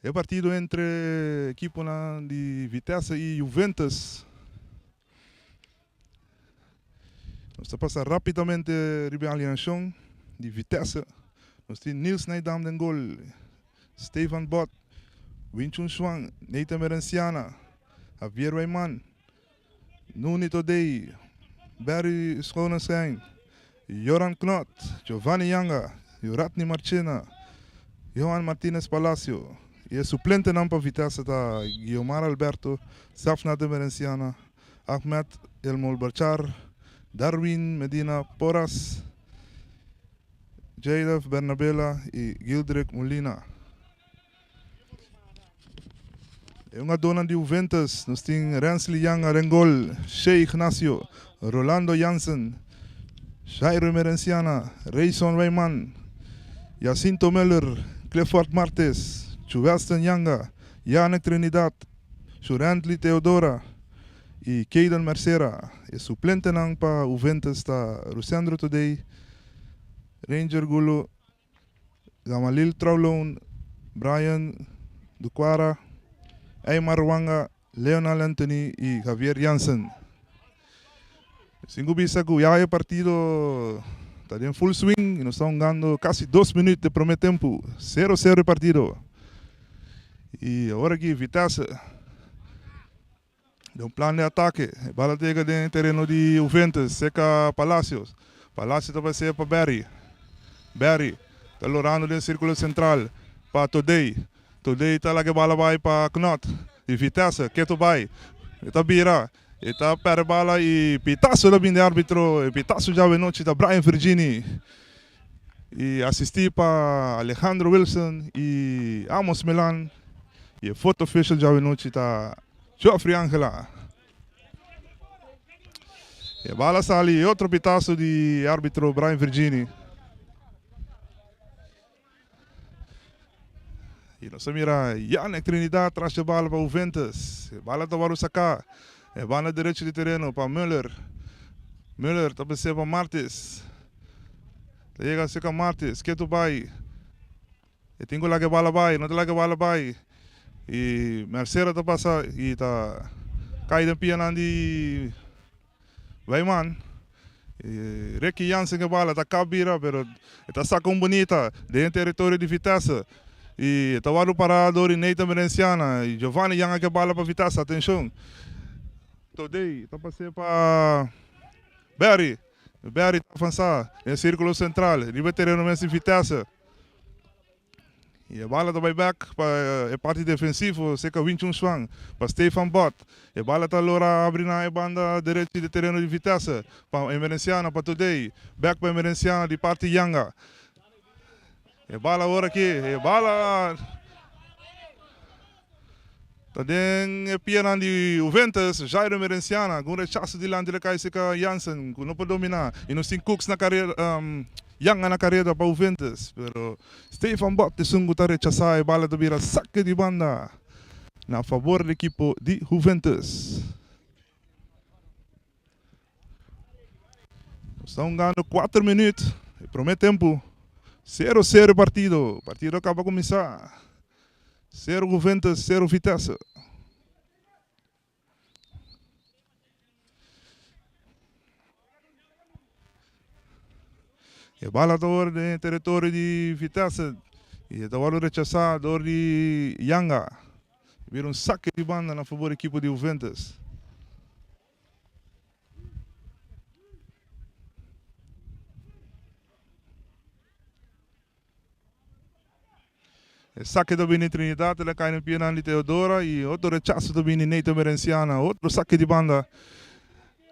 E partido entre ekiponan di Vitesse i Juventus. Nos ta pasa rapidamente riba e alineashon di Vitesse. Nos tin Niels Nijdam den gol, Stefan Bot, Winchun Shuang, Nathan Merenciana, Javier Wijman, Nuni Todey, Barry Schonenstein, Joran Knot, Giovanni Yanga, Yuratny Marchena, Johan Martinez Palacio y e suplentenan pa Vitesse ta Guiomar Alberto, Safnat de Merenciana, Ahmed Elmolbachar, Darwin Medina Porras, Jadef Bernabela y Gildrick Molina. E hungadónan di Juventus, nos tin Rensley Yanga den gol, Shey Ignacio, Rolando Jansen, Jairo Emerenciana, Rayson Wijman, Jacinto Muller, Clifford Martes, Juwelston Yanga, Yannick Trinidad, Shurendly Theodora i Kayden Mercera. E suplentenan pa Juventus ta Rusendro Todey, Ranger Gulo, Gamalil Trouloon, Brian Ducuara, Aymar Wanga, Leonel Anthony y Javier Jansen. Sin cu bisa cu ya e partido ta den full swing y nos ta hungando casi dos minuut de prome tempo. Cero cero e partido. Y awor aki Vitesse Den un plan di atake, e bala ta yega den e tereno di Juventus, serka Palacios. Palacios ta pasea pa Barry. Barry ta lorando den sirkulo sentral pa Todey. Todey ta laga e bala bai pa Knot di Vitesse. Ketu bai. E ta bira. E ta pèrdè bala i pitaso ta bin di arbitro. E pitaso djawe nochi ta Brian Virgini. I asistí pa Alejandro Wilson i Amos Milan. I e foto official djawe nochi ta Geoffrey Angela. E bala sali e otro pitaso di arbitro Brian Virgini. I nos a mira Yannick Trinidad tras e bala pa Juventus. E bala ta wòrdu saká. E banda derecho di tereno pa Muller. Muller ta bes'é pa Martis. Ta yega serka Martis. Ketu bai. E tin ku laga e bala bai. No ta laga e bala bai. I Mercera ta pasa i ta kai den pianan di Wijman. Ricky Jansen ke bala ta kap bira pero e ta saka un bunita den e teritorio di Vitesse y e ta wòrdu pará dor di Nathan Venenciana y Giovanni Janga ke bala pa Vitesse atenshon Todey ta pas'é pa Barry Barry ta avansá den sirkulo sentral riba e tereno mes di Vitesse. Y e bala ta bay bek pa e parti defensivo cerca Wing Chun Shuang pa Stefan Bot. E bala ta lora abri na e banda derechi di tereno di Vitesse pa Emerenciana pa Today. Bek pa Emerenciana di parti Yanga. E bala awor aki, e bala ta den e pianan di Juventus. Jairo Emerenciana cu un rechazo dilanti lo cay cerca Jansen cu no por domina. Y nos tin Cooks na carera. Yanga na kareda pa Juventus, pero Stefan Bot esun ku ta rechasá e bala ta bira sake di banda na fabor di ekipo di Juventus. Nos ta hungando kuater minüt e promé tempu, sero sero e partido, partido a kaba kuminsá, sero Juventus, sero Vitesse. E bala ta wòrdu den e teritorio di Vitesse i e ta wòrdu rechasá dor di Yanga. Bira un sake di banda na fabor di ekipo di Juventus. E sake ta bini Trinidad, el a kai na pianan di Teodora i otro rechaso ta bini Nathan Merenciana, otro sake di banda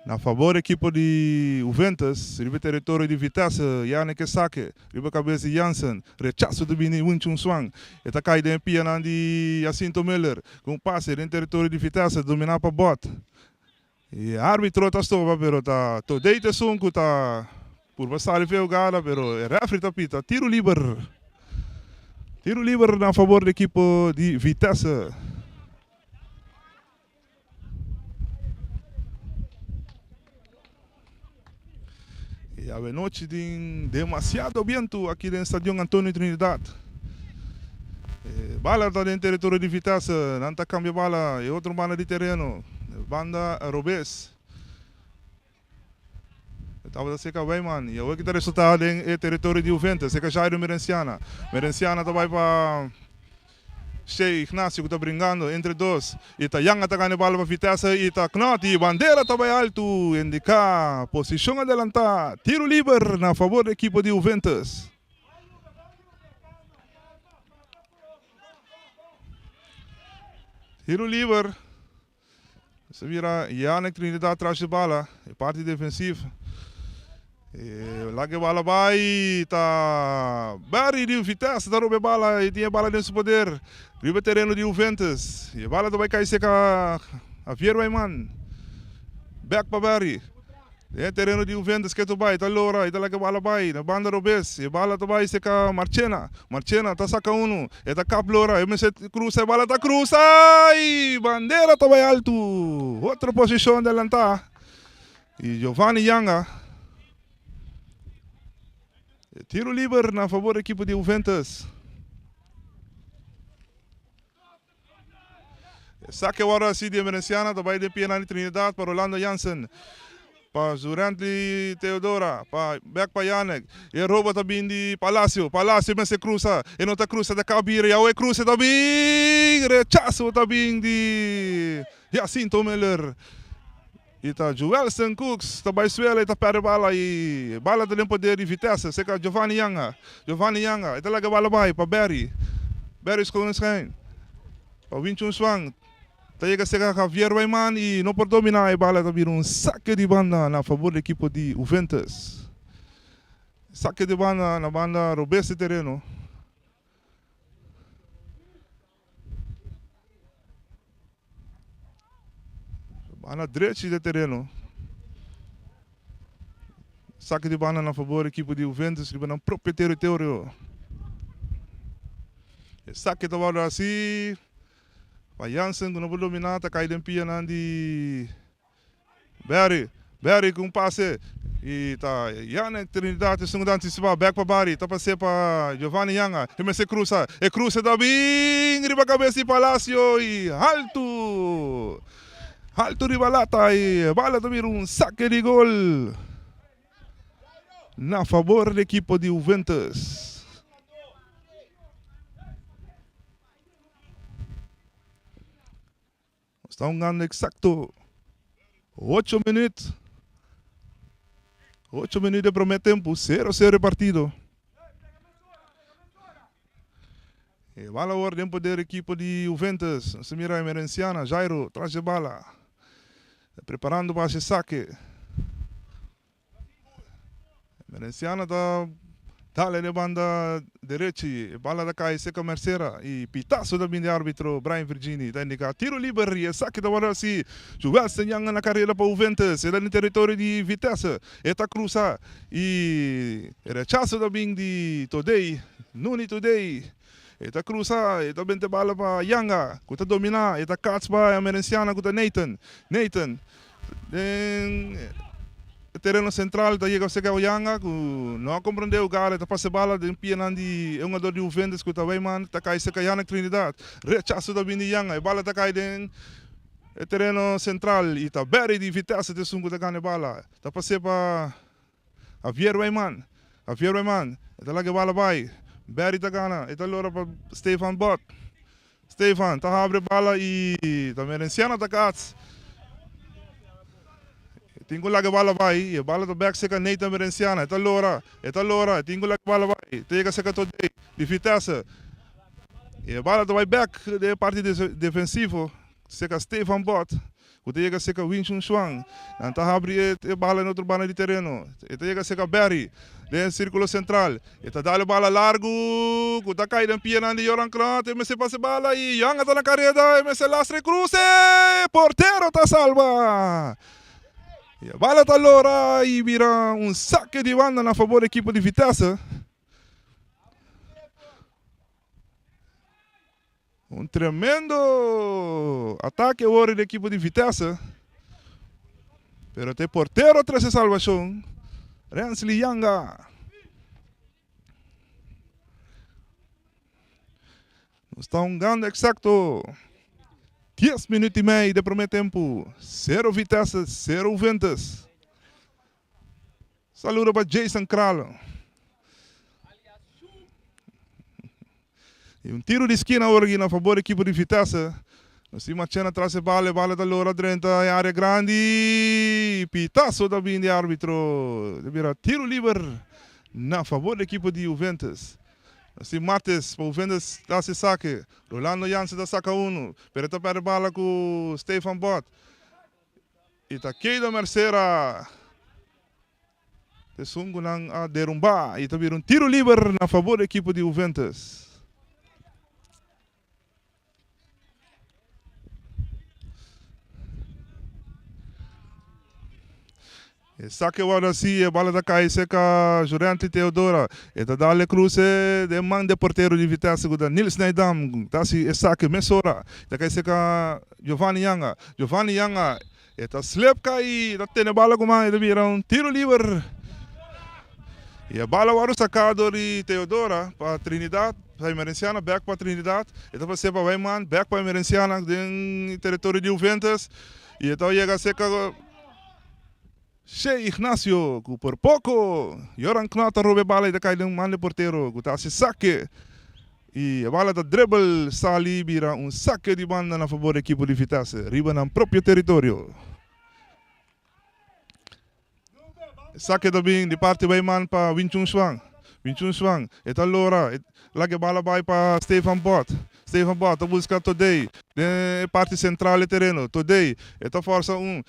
na fabor ekipo di Juventus riba e teritorio di Vitesse, Yannick e sake riba kabes di Jansen, rechaso ta bini Win Chun Swan, e ta kai den e pianan di Jacinto Muller ku un pase den teritorio di Vitesse domina pa Bot. E arbitro ta stoba pero ta Todey ta esun cu ta purba sali fe hugada pero e refri ta pita tiro liber. Tiro liber na fabor di ekipo di Vitesse. E awenochi tin demasiado bientu aki den Stadion Antonio Trinidad. E bala ta den teritorio di Vitesse. Nan ta kambia bala e otro banda di tereno. Banda robes. E tabata seka Wijman y awor ki ta resulta den e teritorio di Juventus. Seka Jairo Merenciana. Merenciana ta bai pa Shey Ignacio ku ta bringando entre dos. Y ta Yanga ta gana e bala pa Vitesse y ta Knot y bandera ta bai alto indica posicion adelanta. Tiro liber na favor di ekipo di Juventus. Tiro liber. Sa bira Yannick Trinidad tras di bala, e parti defensief. E laga e bala bai, ta Barry di Vitesse ta roba e bala y tin e bala den su poder riba e tereno di Juventus. E bala ta bai kai serka Javier Wijman. Bek pa Barry. Den e tereno di Juventus ke ta bai, ta lora y ta laga e bala bai na banda robes. E bala ta bai serka Marchena. Marchena ta saka unu, e ta kap lora, e mester krusa, e bala ta krusa y bandera ta bai altu. Otro posishon delantá y Giovanni Yanga. E tiro liber na fabor di ekipo di Juventus. Esaki awor a si di Emerenciana ta bai den pianan di Trinidad pa Rolando Jansen, pa Zurently Theodora, pa bek pa Janek. E robo ta bin di Palacio, Palacio mester cruza, e no ta cruza ta Kabir y awe cruza ta bin, rechazo ta bin di Jacinto Miller. Y ta Joelson Cooks ta bai suela y ta perde bala y bala ta den poder di Vitesse cerca Giovanni Yanga. Giovanni Yanga e ta laga bala bai pa Barry. Barry Schoonschijn pa Winchun Swan ta yega cerca Javier Wijman y no por domina e bala ta bira un saque di banda na favor di ekipo di Juventus. Saque di banda na banda robes di tereno. Banda drechi di tereno. Saki di banda na fabor ekipo di Juventus riba nan propio teritorio. E saki ta wòrdu hasi pa Jansen ku no por dominá ta kai den pianan di Barry, Barry ku un pase y ta Yannick Trinidad esun ku ta anticipa bek pa Barry ta pase pa Giovanni Yanga e mester crusa e crusa ta bin riba cabes di Palacio y haltu haltu riba lata y bala ta bira un saque di gol na fabor di ekipo di Juventus. Nos ta hungando exacto ocho minuut. Ocho minuut de primer tempo, 0 0 e partido. E bala awor den poder equipo di Juventus. Nos ta mira Emerenciana, Jairo tras e bala. Preparando pa haci saque. Emerenciana ta dale den banda derechi, e bala ta kai serka Mercera y pitazo ta bin di arbitro Brian Virgini ta indica tiro liber y esaki ta worde haci. Joelson Janga na carera pa Juventus, e ta den territorio di Vitesse, e ta cruza y e rechazo ta bin di Todey, Nuni Todey, e ta cruza, e ta bente bala pa Janga cu ta domina, e ta kats pa Emerenciana cu ta Nathan, Nathan Den e tereno sentral ta yega Sega Oyanga ku no a komprendé hugada, e ta pasa e bala den pianan di e hungador di Juventus ku ta Wijman, ta kai serka Yannick Trinidad. Rechaso ta bini di Yanga, e bala ta kai den e tereno sentral i ta Barry di Vitesse ta esun ku ta gana e bala. Ta pas'é pa Javier Wijman, Javier Wijman e ta laga e bala bai, Barry ta gana, e ta lora pa Stefan Bot. Stefan ta habri e bala y ta Merenciano ta kats. E tin ku laga e bala bai y e bala ta bek serka Nathan Merenciano. E ta lora, e ta lora, e tin ku laga e bala bai. Ta yega serka Todey di Vitesse. Y e bala ta bai bek den e parti defensivo serka Stefan Bot. Ku ta yega serka Wing Chun Shuang. Nan ta habri e bala na otro banda di tereno. E ta yega serka Barry den e sirkulo sentral. E ta dal e bala largu ku ta kai den pianan di Joran Knot. E mester pasa e bala i Young a ta na kareda. E mester lastra e kruse. Portero ta salba. E bala ta lora i bira un sake di banda na fabor di ekipo di Vitesse. Un tremendo atake awor di ekipo di Vitesse. Pero te portero trece salvacion. Rensley Yanga. Nos ta hungando eksakto dies minüt i mei den promé tempu. Sero Vitesse, sero Juventus. Saludo pa Jason Kral. I un tiro di skina awor aki na fabor di ekipo di Vitesse. Nos tin Marchena tras e bal, e bal ta lora drenta e area grandi. Pitazo ta bin di arbitro. Ta bira tiro liber na fabor di ekipo di Juventus. Nos tin Martes pa Juventus ta hasi sake. Rolando Jansen ta saka unu, pero e ta perde bala ku Stefan Bot. I ta Keida Mercera. Esun ku nan a derumbá i ta bira un tiro liber na fabor di ekipo di Juventus. E sake wòrdu hasi, e bala ta kai serka Jurently Theodora. E ta dal e kruse den man di e portero di Vitesse ku ta Nils Nijdam. Ta hasi e sake mesora. Ta kai serka Giovanni Yanga. Giovanni Yanga E ta slip kai i ta tene bala ku man, e ta bira un tiro liber. I e bala wòrdu saká dor di Theodora pa Trinidad, pa Emerenciana, bèk pa Trinidad. E ta pas'é pa Wijman, bèk pa Emerenciana den teritorio di Juventus. I e ta yega serka Shey Ignacio ku por poko Joran Knot ta roba e bala i ta kai den man di portero ku ta hasi sake. I e bala ta dribbel sali bira un sake di banda na fabor di ekipo di Vitesse riba nan propio teritorio. E sake ta bin di parti Wijman pa Winchun Shuang. Winchun Shuang e ta lora e laga e bala bai pa Stefan Bot. Stefan Bot ta buska Todey den e parti sentral di tereno. Todey e ta forsa un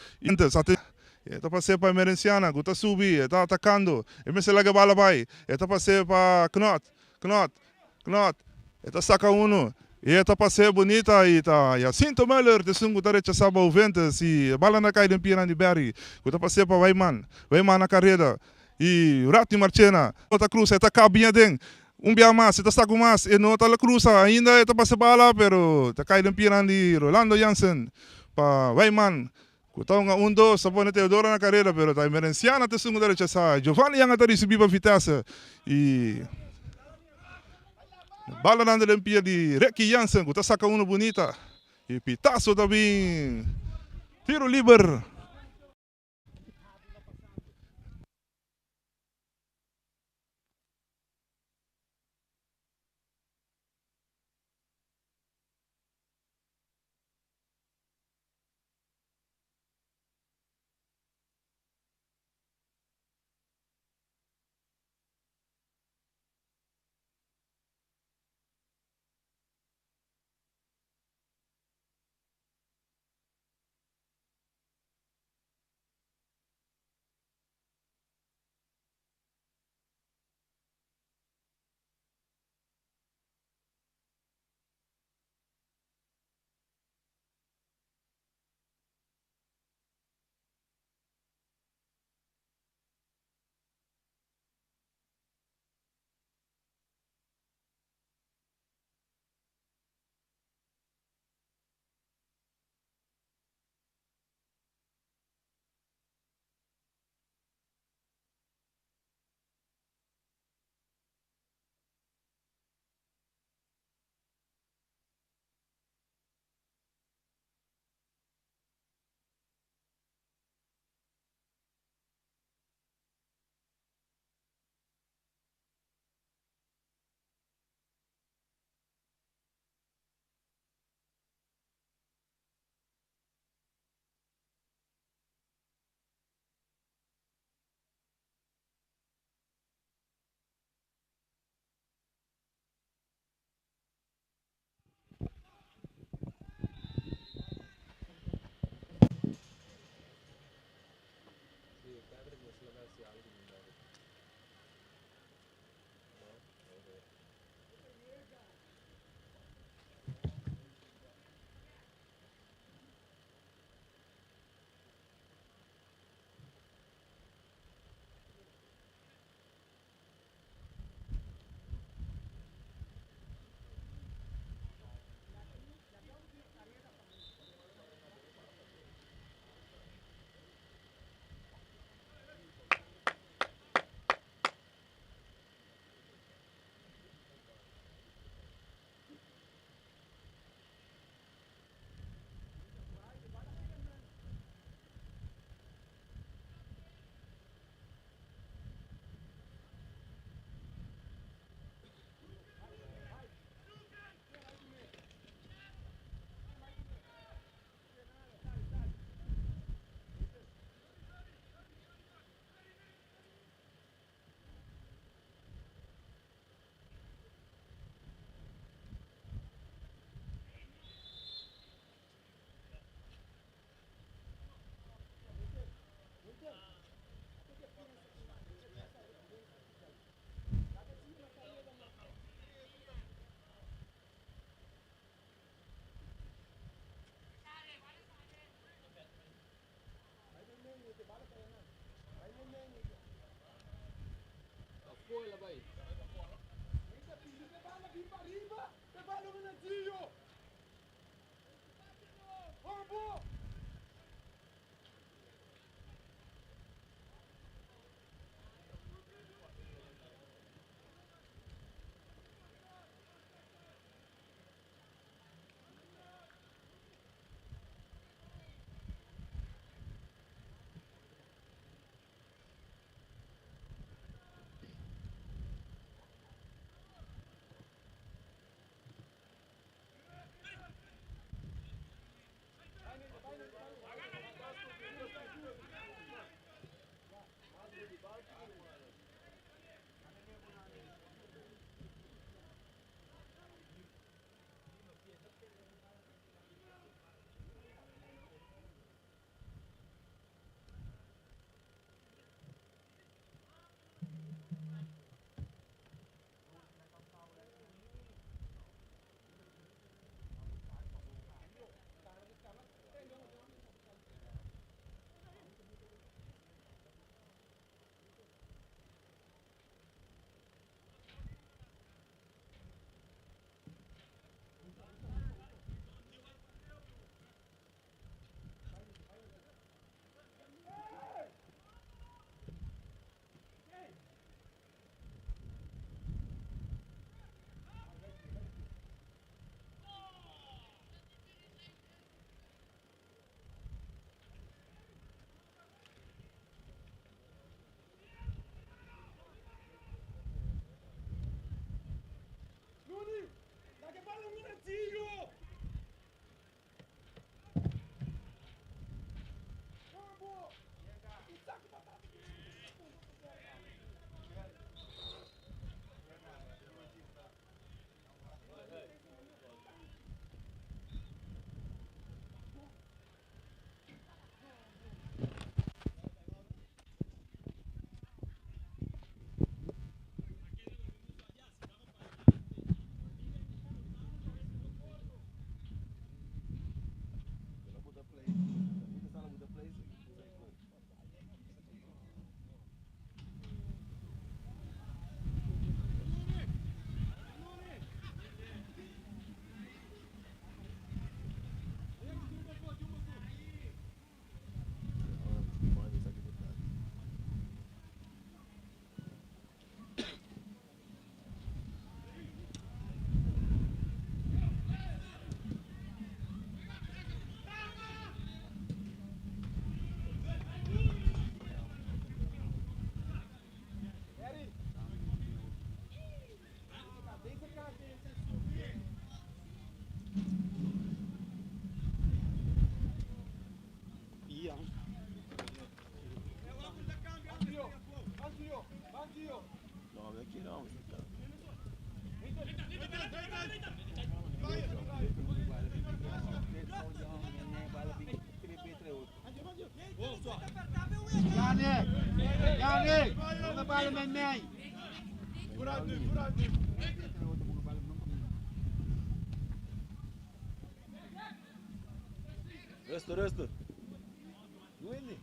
E ta pas'é pa Emerenciana ku ta subi, e ta atakando. E mester laga e bala bai. E ta pas'é pa Knot. Knot, Knot. E ta saka unu. I e ta pas'é bunita i ta Jacinto Muller ta esun ku ta rechasá bou Juventus i e bala na kai den pianan di Barry ku ta pas'é pa Wijman. Wijman na kareda i Rodney Marchena. No ta krusa, e ta kap bien aden. Un bia mas, e ta saka un mas, e no ta krusa ainda e ta pasa e bala pero ta kai den pianan di Rolando Jansen pa Wijman. Ku ta hunga un dos, ta pone Teodoro na karera, pero ta Emerenciana ta esun ku ta rechasá. Giovanni Yanga ta risibí pa Vitesse i balanan ta den pia di Ricky Jansen ku ta saka unu bunita i pitazo ta bin tiro liber. Rustig, rustig. Doe het niet.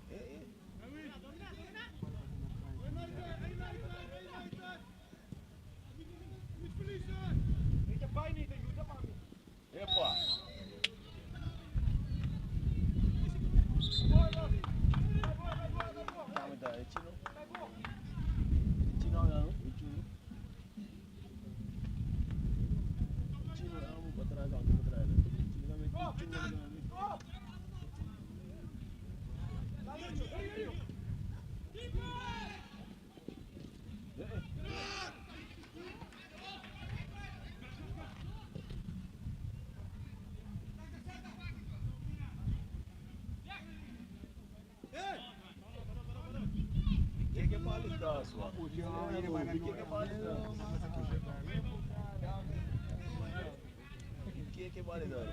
Epa. Que vale dar?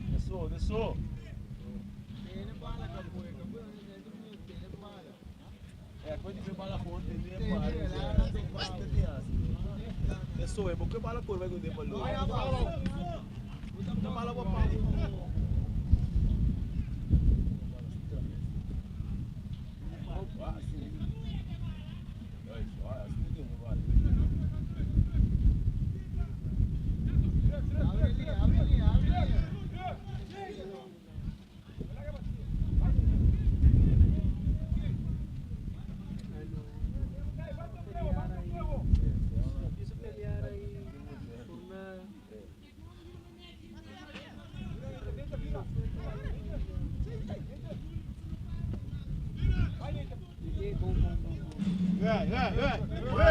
Adesso, adesso. É, quando vê bala com tem Adesso, é porque bala cor vai com tempo Bala para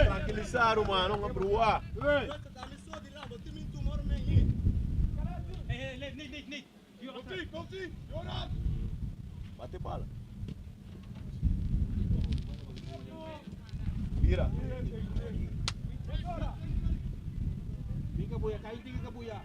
Tranquilizar, mano, não brua. Bate bala. Vira. Tingga buya, kain tingga buya.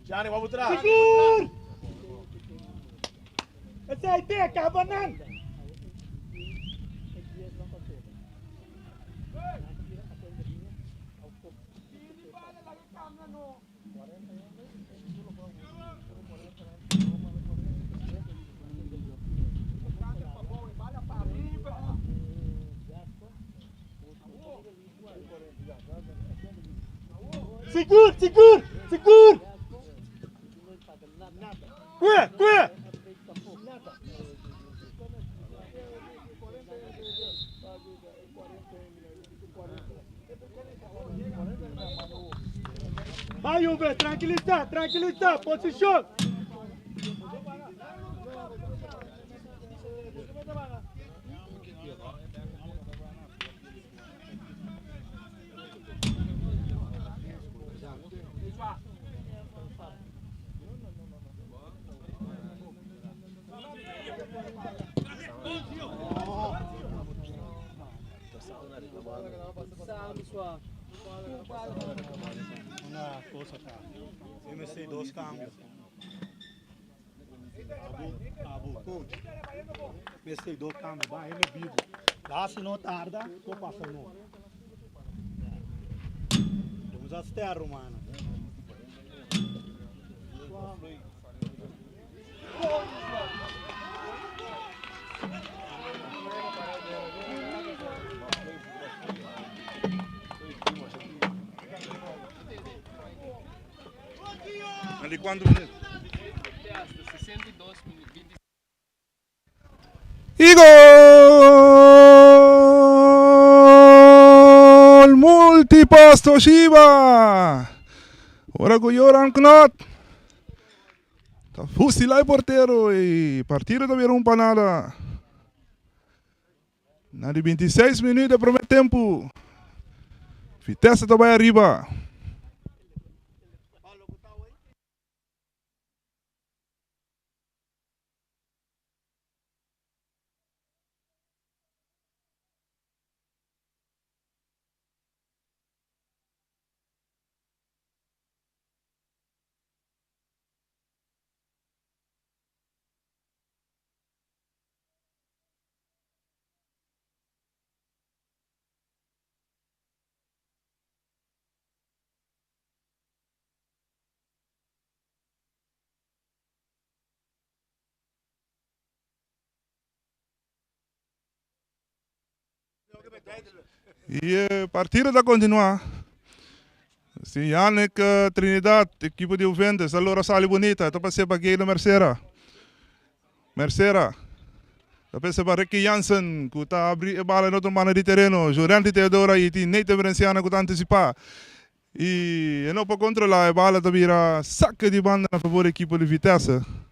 Gianni, vamos atrás. Seguro! Esse aí tem, acaba não. Seguro, seguro, seguro! Cuida, cuida! Vai, Juve, tranquilizar, tranquilizar, posição! Na di cuanto minuut? Y gol! Multipost Toshiba! Ora cu Joran Knot ta fusila e portero y partido ta bira un pa nada. Na di 26 minuut e prome tempo Vitesse ta bay ariba. Y e partido ta continua. Si Yannick Trinidad, equipo di Juventus, a logra sali bunita. Ta pase pa Gaylo Mercera. Mercera ta pese pa Ricky Jansen cu ta abri e bala en otro banda di tereno. Jorenti Teodora y tin Nathan Venenciano cu ta anticipa. Y e no por controla e bala ta bira saque di banda na favor di equipo di Vitesse.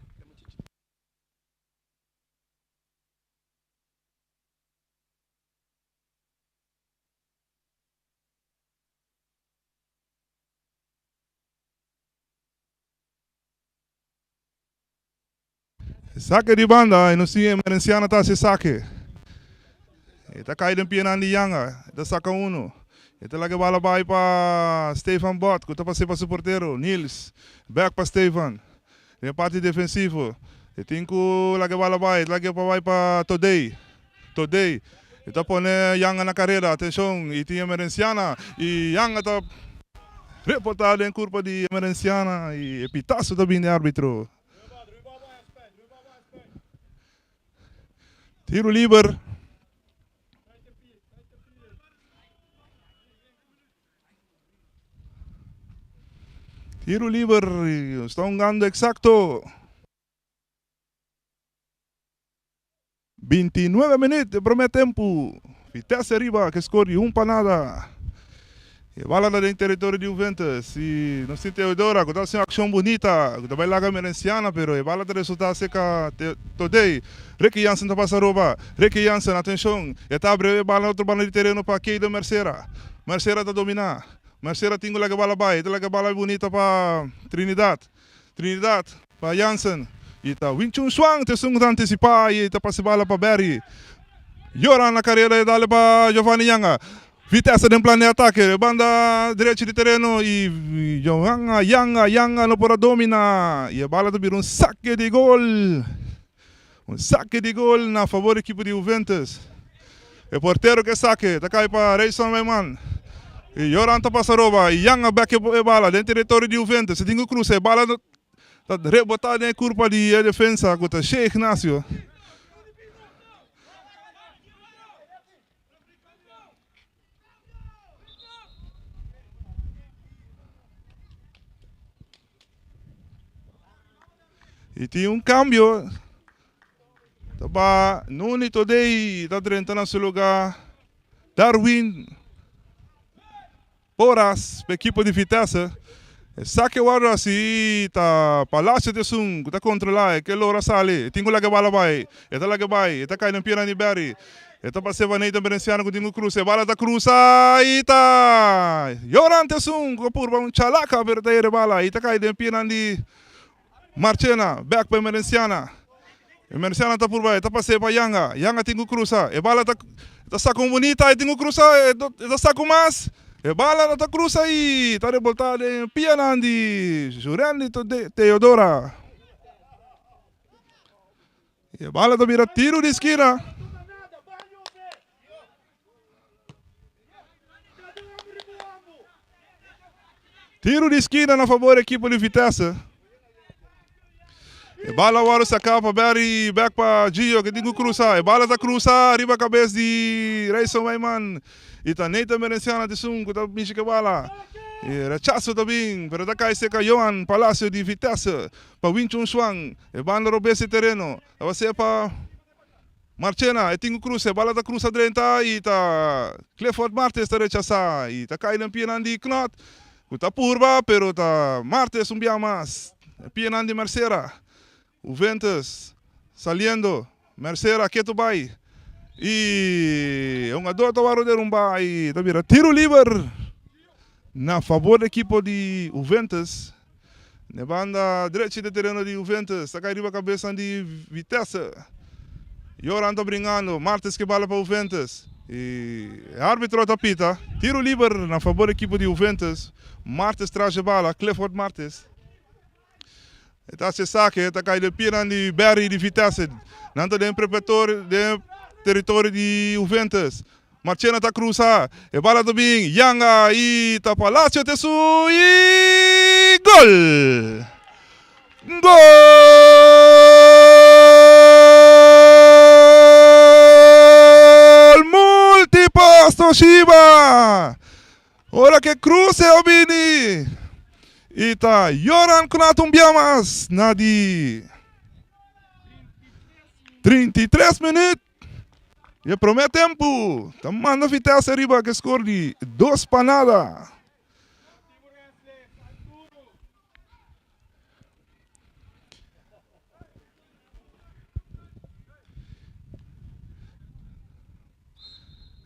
Sake di banda y nos tin Emerenciana ta haci sake. E ta cay den pienan di Yanga. E ta saca uno. E ta laga e bala bay pa Stefan Bot cu ta pase pa su portero Niels. Back pa Stefan. Den e parti defensivo. E tin cu laga e bala bay. E ta laga e bay pa Todey. Todey. E ta pone Yanga na careda. Atencion. Y tin Emerenciana. Y Yanga ta reporta den curpa di Emerenciana. Y e pitazo ta bin di arbitro. Tiro liber. Tiro liber. Sta hungando exacto. 29 minuut de prome tempo. Vitesse riba ke score di un pa nada. E bala ta den territorio di Juventus y nos tin Teodora cu ta haci un accion bunita cu ta bay laga Merenciana pero e bala ta resulta cerca Todey. Ricky Jansen ta pasa roba. Ricky Jansen atencion e ta abri e bala na otro banda di tereno pa Keyden Mercera. Mercera ta domina. Mercera tin cu laga e bala bay. E ta laga e bala bunita pa Trinidad. Trinidad pa Jansen y ta Wing Chun Shuang ta esun cu ta anticipa y ta pasa e bala pa Barry. Joran na carera e dale pa Giovanni Yanga. Vitesse den plan di atake banda derecho di tereno y Yanga Yanga Yanga no por a domina y e bala ta bira un sake di gol. Un sake di gol na favor ekipo di Juventus. E portero ke sake ta kai pa Rayson Wijman. Y Joran ta pasa roba y Yanga bek e bala den territorio di Juventus. E tin ku krusa e bala ta rebota den e kurpa di e defensa ku ta Shea Ignacio. Y tin un cambio. Ta ba Nuni Todey ta drenta na su lugar. Darwin Porras pa equipo di Vitesse. E saque worde haci ta Palacio ta esun cu ta controla e ke logra sali. E tin cu laga e bala bay. E ta laga bay. E ta cay den pierna di Barry. E ta pase pa Nathan Berenciano cu tin cu crusa. E bala ta crusa y ta Joran ta esun cu a purba un chalaca pero ta yera e bala y ta cay den piernan di Marchena. Back pa Emerenciana. Emerenciana ta purba e ta pase pa Yanga. Yanga tin cu crusa. E bala ta. E ta saka un bunita, e tin ku krusa, e ta saka un mas. E bala no ta krusa i ta reboltá den pianan di Jurendi Teodora. E bala ta bira tiru di skina. Tiru di skina na fabor ekipo di Vitesse. E bala wòrdu saká pa Barry bèk pa Gio ke tin ku krusa. E bala ta krusa riba kabes di Rayson Wijman i ta Nathan Merenciana ta esun ku ta mishi ku e bala. E rechaso ta bin pero ta kai serka Johan Palacio di Vitesse pa Winchun Shuang. E banda robes di tereno tabata ser pa Marchena. E tin ku krusa e bala ta krusa drenta i ta Clifford Martes ta rechasá i ta kai den pianan di Knot. Ku ta purba pero ta Martes un bia mas. E pianan di Mercera. Juventus saliendo. Mercera ketu bai. I e hungador ta wòrdu derumba i ta bira tiru liber na fabor di ekipo di Juventus. Na e banda drechi di tereno di Juventus ta kai riba kabesan di Vitesse. Joran ta bringando, Martes ke bala pa Juventus. E arbitro ta pita tiro liber na fabor ekipo di Juventus. Martes tras e bala, Clifford Martes. E ta haci sake, ta kai den pianan di Barry di Vitesse. Nan ta den preparatorio, den teritorio di Juventus. Marchena ta cruza, e bala ta bin, Yanga y ta Palacio te su y gol! Gol! Multipass Toshiba! Ora ke cruce a bini y ta Joran Knat un bia mas na di 33 minuut. E prome tempu ta manda Vitesse ariba ke score di dos pa nada.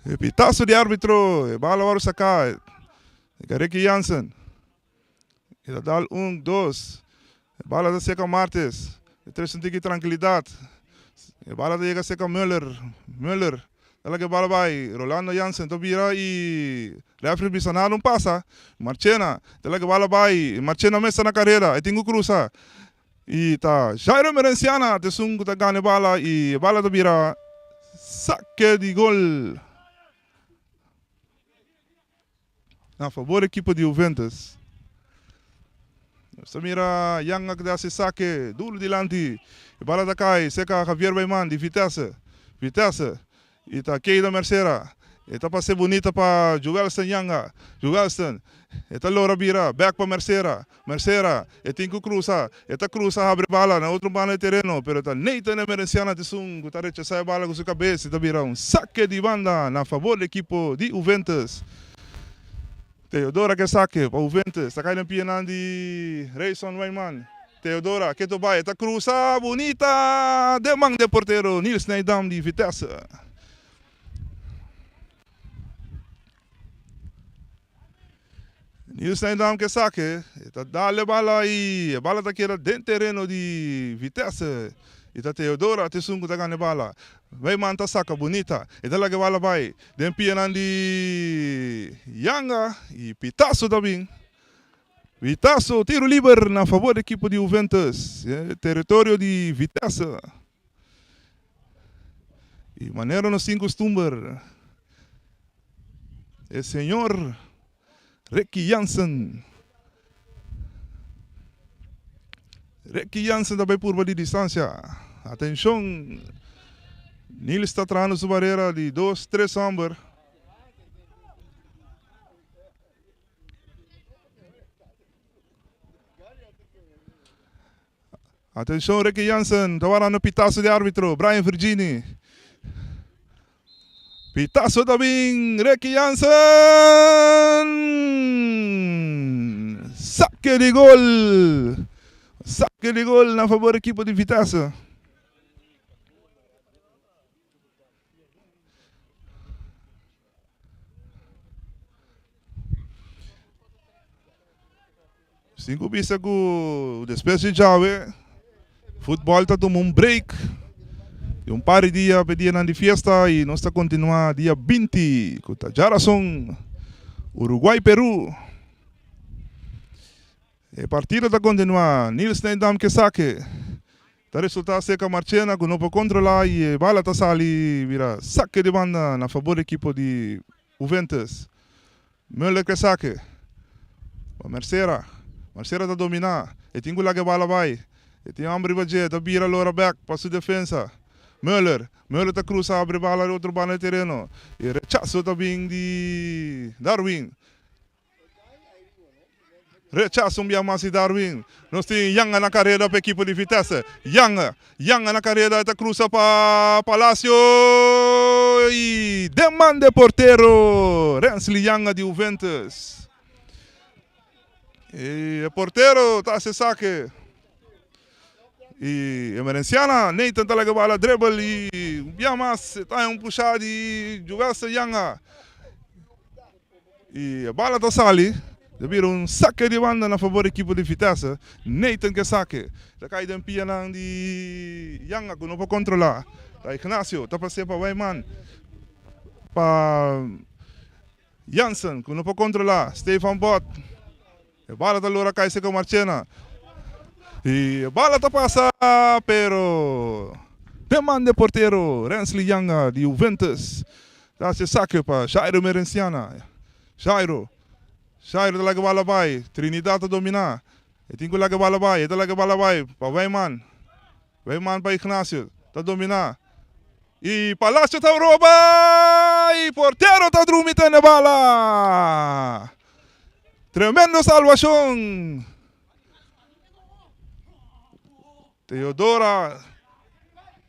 E pitazo di arbitro, e bala wòrdu saká. Ricky Jansen. E ta dal un, dos. E bala ta seka Martes. E trese un tiki trankilidat. E bala ta yega seka Muller. Muller ta laga e bala bai. Rolando Jansen ta bira i refri bisa nada un pasa. Marchena ta laga e bala bai. Marchena mes ta na karera. E tin ku krusa. I ta Jairo Emerenciana ta esun ku ta gana e bala i e bala ta bira sake di gol na fabor ekipo di Juventus. Nos ta mira Yanga ku ta hasi sake duru dilanti. E bala ta kai serka Javier Baiman di Vitesse. Vitesse I ta Keida Mercera. E ta pase bunita pa Joelston Yanga. Joelston. E ta lora bira bek pa Mercera. Mercera. E tin ku krusa. E ta krusa habri bala na otro banda di tereno, pero ta Nathan Emerenciana ta esun ku ta rechasa e bala ku su kabes i ta bira un sake di banda na fabor di ekipo di Juventus. Teodora ke sake pa Juventus. Ta kai den pianan di Rayson Wijman. Teodora ke to bai. E ta krusa bunita den man di e portero Niels Nijdam di Vitesse. Niels Nijdam ke sake. E ta dal e bala i e bala ta keda den tereno di Vitesse. I ta Teodora ta esun ku ta gana e bala. Wijman ta saka bunita. E ta laga e bala bai den pianan di Yanga i Pitazo ta bin. Pitazo tiro liber na fabor di ekipo di Juventus. Teritorio di Vitesse. I manera nos tin kustumber e señor Ricky Jansen. Ricky Jansen ta bai purba di distancia. Atencion. Nils ta trahando su barera di dos, tres homber. Atencion Ricky Jansen ta warando pitazo di arbitro Brian Virgini. Pitazo ta bin Ricky Jansen. Saque di gol. Saque di gol na favor equipo di Vitesse. Sin ku bisa ku despues di djawe futbòl ta tuma un break. Di un par di dia pa e dianan di fiesta y nos ta continua dia 20 cu ta djarason Uruguay-Peru. E partido ta continua, Niels Nijdam ke sake. Ta resulta seca Marchena cu no por controla y e bala ta sali bira sake di banda na fabor di ekipo di Juventus. Muller ke sake pa Mercera. Mercera ta domina. E tin cu laga e bala bay. E tin homber riba dje. Ta bira lora bek pa su defensa. Muller. Muller ta cruza abri bala di otro banda di tereno. E rechazo ta bin di Darwin. Rechazo un bia mas di Darwin. Nos tin Yanga na kareda pa ekipo di Vitesse. Yanga, Yanga na kareda e ta krusa pa Palacio i den man de portero Rensley Yanga di Juventus. I e portero ta hasi esaki. I Emerenciana Nathan ta laga bala dribble i un bia mas e ta haña un pusha di Juventus Yanga. Y e bala ta sali, ta bira un sake di banda na fabor di ekipo di Vitesse. Nathan ke sake, ta kai den pianan di Yanga ku no por kontrolá. Ta Ignacio ta pas'é pa Wijman, pa Jansen ku no por kontrolá. Stefan Bot, e bala ta lora kai serka Marchena. Y e bala ta pasa, pero den man di e portero Rensley Yanga di Juventus. Ta haci e sake pa Jairo Merenciana. Jairo, Jairo ta laga e bala bay. Trinidad ta domina. E tin cu laga e bala bay. E ta laga e bala bay pa Wijman. Wijman pa Ignacio. Ta domina. Y Palacio ta roba y portero ta drumi tene bala. Tremendo salvacion. Teodora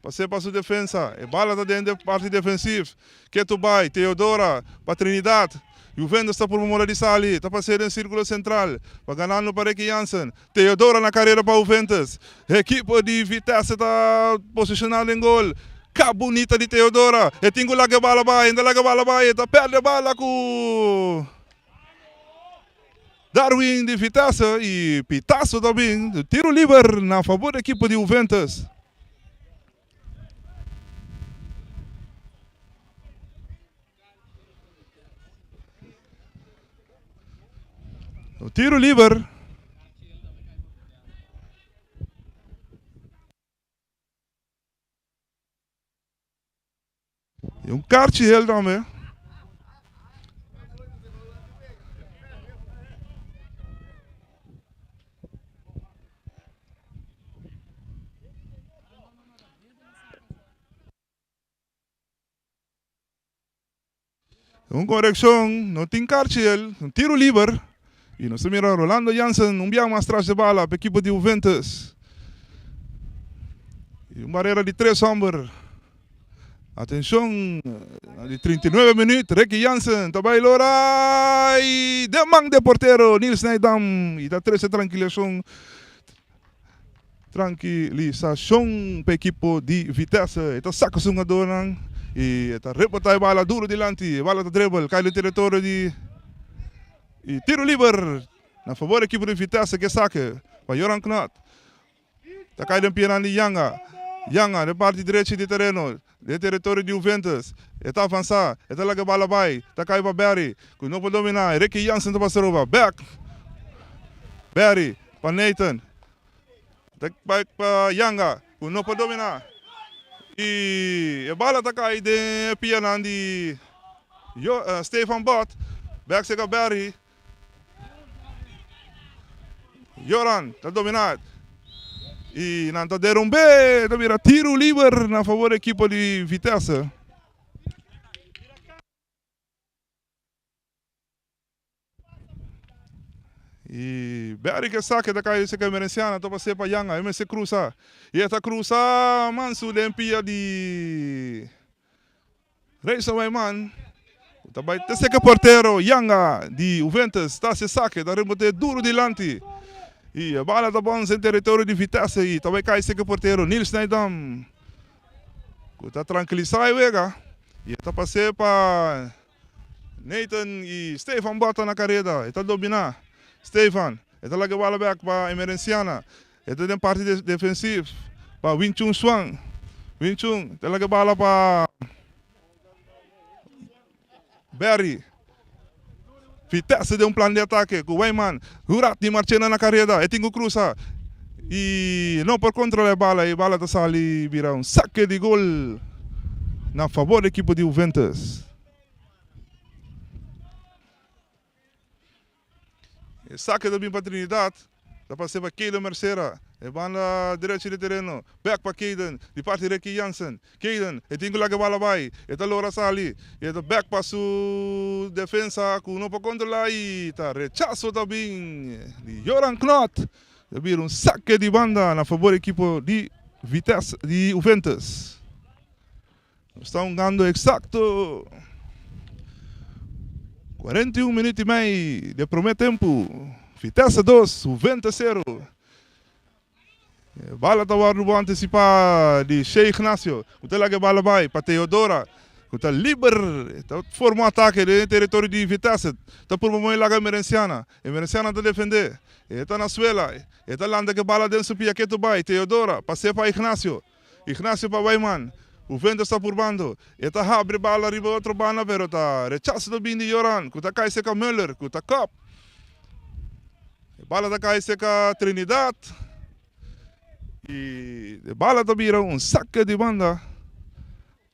pas'é pa su defensa. E bala ta den de parti defensiv. Ketu bai Teodora pa Trinidad. Juventus ta purba mora di sali. Ta pas'é den sirkulo sentral. Pa ganando pa Ricky Jansen. Teodora na karera pa Juventus. Ekipo di Vitesse ta posishoná den gol. Ka bunita di Teodora. E tin ku laga e bala bai. E ta laga e bala bai. E ta pèrdè bala ku. Darwin di Vitesse y pitazo ta bin tiro liber na favor di ekipo di Juventus. Tiro liber. Y un karchi hel tambe. Un korekshon, no tin karchi hel, un tiro liber. Y nos ta mira Rolando Jansen un biaha mas tras de bala pa ekipo di Juventus. Y un barera di tres homber. Atencion, na di 39 minuut, Ricky Jansen ta bay lora y den man de portero Niels Nijdam y ta trece tranquilisacion tranquilisacion pa ekipo di Vitesse. E ta saca su hungadornan y e ta rebota e bala duro dilanti. E bala ta dribble, cay den territorio di. Y tiro liber na fabor ekipo di Vitesse ke sake pa Joran Knot. Ta kai den pianan di Yanga. Yanga den parti drechi di tereno den teritorio di Juventus. E ta avansa, e ta laga bala bai, ta kai pa Barry ku no por domina. Ricky Jansen ta pasa roba. Back Barry pa Nathan. Ta bai pa Yanga ku no por domina. Y e bala ta kai den e pianan di Stefan Bot. Back seka Barry. Joran ta domina y nan ta derumbe. Ta bira tiro liber na favor di ekipo di Vitesse. Y Barry ke sa ke ta kai seka Emerenciana ta pas'é pa Yanga. E mester cruza. Y e ta cruza Mansu den pia di Rayson Wijman. Ta bai te seka portero Yanga di Juventus. Ta haci sake, ta rebote duro dilanti. Y e bala ta bounce den territorio di Vitesse y ta bai kai seka portero Niels Nijdam. Cu ta trankilisa e wega. Y e ta pas'é pa Nathan y Stefan bota na careda. E ta domina. Stefan. E ta laga e bala bek pa Emerenciana. E ta den parti defensief pa Wing Chun Swan. Winchun ta laga bala pa Berry. Vitesse den un plan di atake ku Wijman. Hurat di Marchena na kareda. E tin ku krusa i no por kontrola e bala. E bala ta sali bira un sake di gol na fabor di ekipo di Juventus. E sake ta bin pa Trinidad, ta pase pa Kayden Mercera, e banda derecho di tereno, bek pa Kayden, di parti Ricky Jansen. Kayden, e tin ku laga e bala bai, e ta lora sali, e ta bek pa su defensa ku no por kontrola i ta rechaso ta bin di Joran Knot. Ta bira un sake di banda na fabor ekipo di Vitesse di Juventus. Nos ta hungando eksakto 41 minuut i mei di e promé tempu. Vitesse dos, Juvente sero. E bala ta wòrdu bon antisipá di Shea Ignacio, ku ta laga e bala bai pa Teodora, ku ta liber, ta forma un atake den e teritorio di Vitesse. Ta purba moe laga Emerenciana. Emerenciana ta defendé. E ta na suela. E ta lanta ku e bala den su pia ketu bai. Teodora pas'é pa Ignacio. Ignacio pa Wijman. Juventus ta purbando. E ta habri bala riba otro banda pero ta rechaso ta bin di Joran ku ta kai seka Muller ku ta kop. E bala ta kai seka Trinidad i e bala ta bira un sake di banda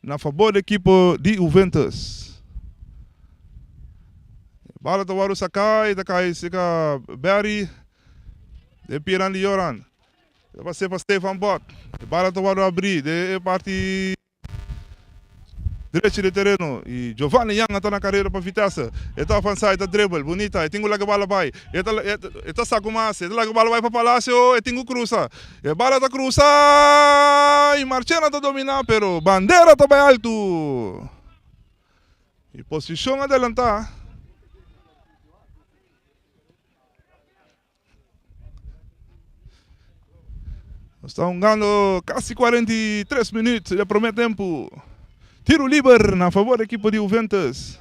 na fabor di ekipo di Juventus. E bala ta wòrdu saká i ta kai seka Barry den pianan di Joran. Ta pas'é pa Stefan Bot. E bala ta wòrdu abrí den e parti drechi di tereno i Giovanni Yanga ta na karera pa Vitesse. E ta avansá, e ta dribble, bunita, e tin ku laga e bala bai. E ta e ta sa ku mas, e ta laga e bala bai pa Palacio, e tin ku krusa. E bala ta krusa i Marchena ta dominá pero bandera ta bai altu. I posishon adelantá. Nos ta hungando casi 43 minuut di primer tempo. Tiro liber na favor di equipo di Juventus.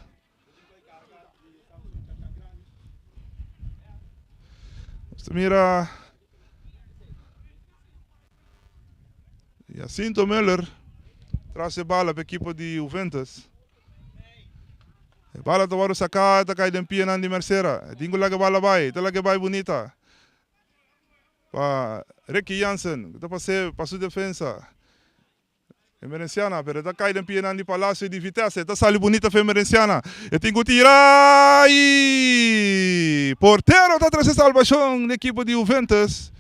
Nos ta mira Jacinto Muller tras e bala pa equipo di Juventus. E bala ta wòrdu saká, e ta kai den pianan di Mercera. E tin ku laga e bala bai, e ta laga e bai bunita pa Ricky Jansen ku ta pas'é pa su defensa. Emerenciana, pero e ta kai den pianan di Palacio di Vitesse. E ta sali bunita pa Emerenciana. E tin ku tira i portero ta trese salbashon di ekipo di Juventus.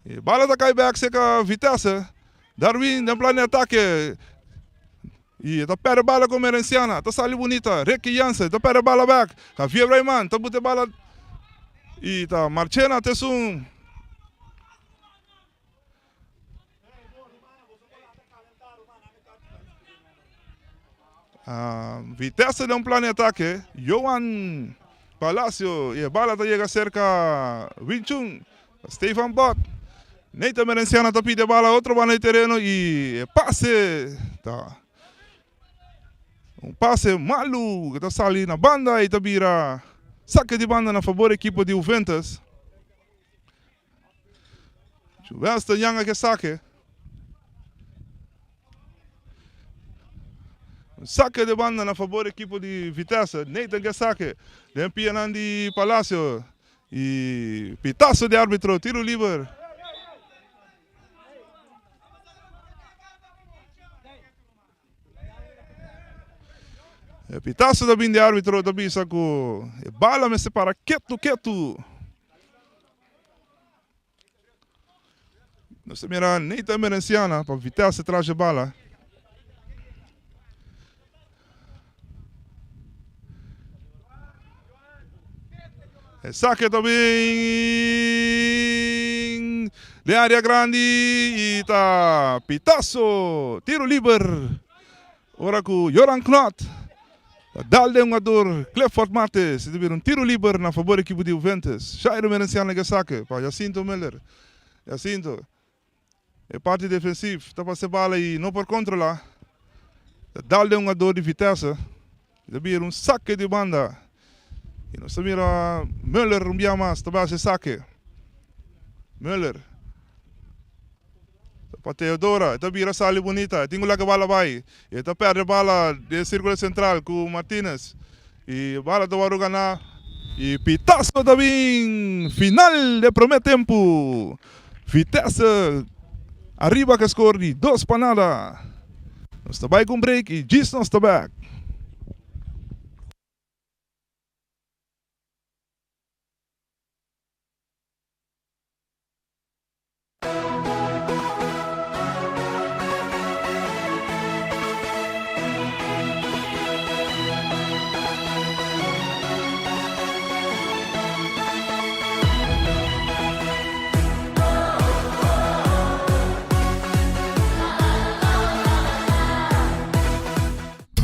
E bala ta kai bèk serka Vitesse. Darwin den plan di atake. I e ta perde bala ku Merenciana. Ta sali bunita. Ricky Jansen ta perde bala bek. Javier Rayman ta buta e bala i ta Marchena ta esun. Vitesse den un plan di atake. Johan Palacio i e bala ta yega serka Winchun. Stefan Bot. Nathan Merenciana ta pidi e bala otro banda di tereno i e pase ta un pase malu ku ta sali na banda i ta bira sake di banda na fabor ekipo di Juventus. Weston Yanga ke sake. Un sake di banda na fabor ekipo di Vitesse. Nathan ke sake den pianan di Palacio. Y pitazo di arbitro, tiro liber. E pitazo ta bin di arbitro ta bisa ku e bala mester para ketu ketu. Nos ta mira Nathan Merenciana pa Vitesse tras e bala. E sake ta bin den area grandi y ta pitazo, tiro liber. Ora ku Joran Knot ta dal den hungador Clifford Martes y ta bira un tiro liber na fabor ekipo di Juventus. Jairo Merenciano ke sake pa Jacinto Muller. Jacinto e parti defensief ta pasa e bala y no por controla. Ta dal den hungador di Vitesse y ta bira un sake di banda. Y nos ta mira Muller un bia mas ta basa e sake. Muller. Pa Teodora, e ta bira sali bunita, e tin ku laga bala bai. E ta pèrdè bala den sirkulo sentral ku Martinez. I bala ta wòrdu ganá. I pitaso ta bin! Final di promé tempu. Vitesse ariba ku e skor di dos pa nada. Nos ta bai ku un break i djis nos ta bèk.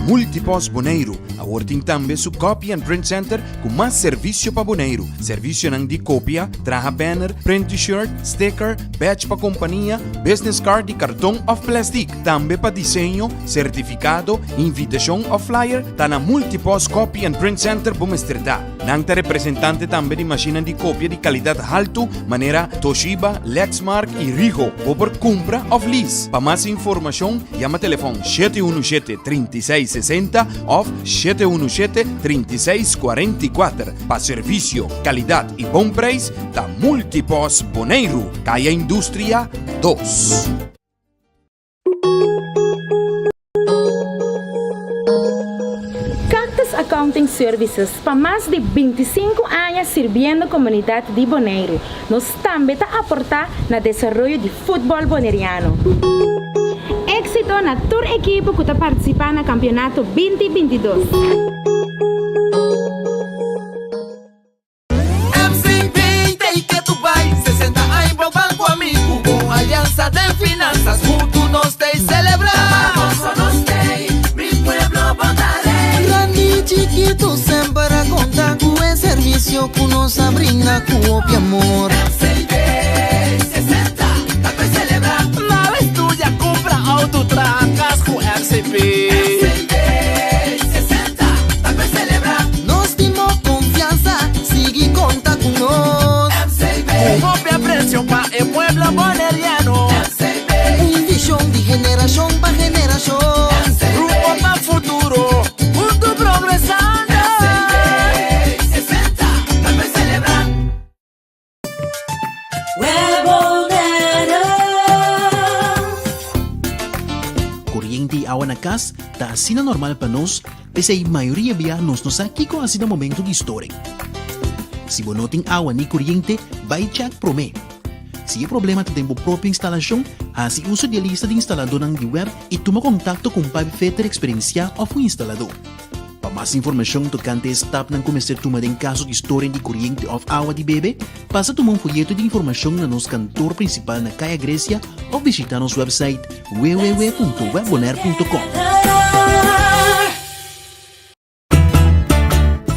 Multipost Boneiru awor tin tambe su Copy and Print Center ku mas servisio pa Boneiru. Servisionan di kopia, traha banner, print t-shirt, sticker, badge pa kompania, business card di karton òf plèstik. Tambe pa diseño, sertifikado, invitashon òf flyer, ta na Multipost Copy and Print Center bo mester ta. Nan ta representante tambe di mashinnan di kopia di kalidat haltu manera Toshiba, Lexmark i Rigo. Bo por kumpra òf lease. Pa mas informashon yama telefòn 717 36 60 òf 717 36 44. Pa servisio, kalidat i bon preis ta Multipos Boneiru, Kaya Industria dos. Cactus Accounting Services pa mas di 25 aña sirbiendo komunidat di Boneiru. Nos tambe ta aportá na desaroyo di futbòl boneriano. Éksito na tur ekipo ku ta partisipá na kampionato 2022. MCB ta i ke tu bai 60 aña bo ban ku amigu Bon aliansa den finansas Huntu nos ta i selebrá Pa goso nos tei Mi pueblo bo ta rei. Grandi chikitu semper a konta ku e servisio ku nos a brinda ku hopi amor. MCB 60 ta pa selebrá. Nada studia, kumpra outo, traha kas ku MCB. MCB 60 ta pa selebrá. Nos tin bo konfiansa, sigui konta ku nos. MCB. Ku hopi apresio pa e pueblo boneriano. MCB. Un vishon di generashon pa generashon. MCB. Rumbo pa futuro, huntu progresando. MCB 60 ta pa selebrá. Koriente i awa na kas ta asina normal pa nos, p'esei mayoria bia nos no sa kiko hasi na momentu di storing. Si bo no tin awa ni koriente, bai chèk promé. Si e problema ta den bo propio instalashon, hasi uso di e lista di instaladónan di web i tuma kontakto ku un pipefitter eksperensiá òf un instaladó. Pa mas informashon tokante e stapnan ku mester tuma den kaso di storing di koriente òf awa di bebe, pasa tuma un foyeto di informashon na nos kantor prinsipal na Kaya Grecia òf bishitá nos wèpsait www.webbonaire.com.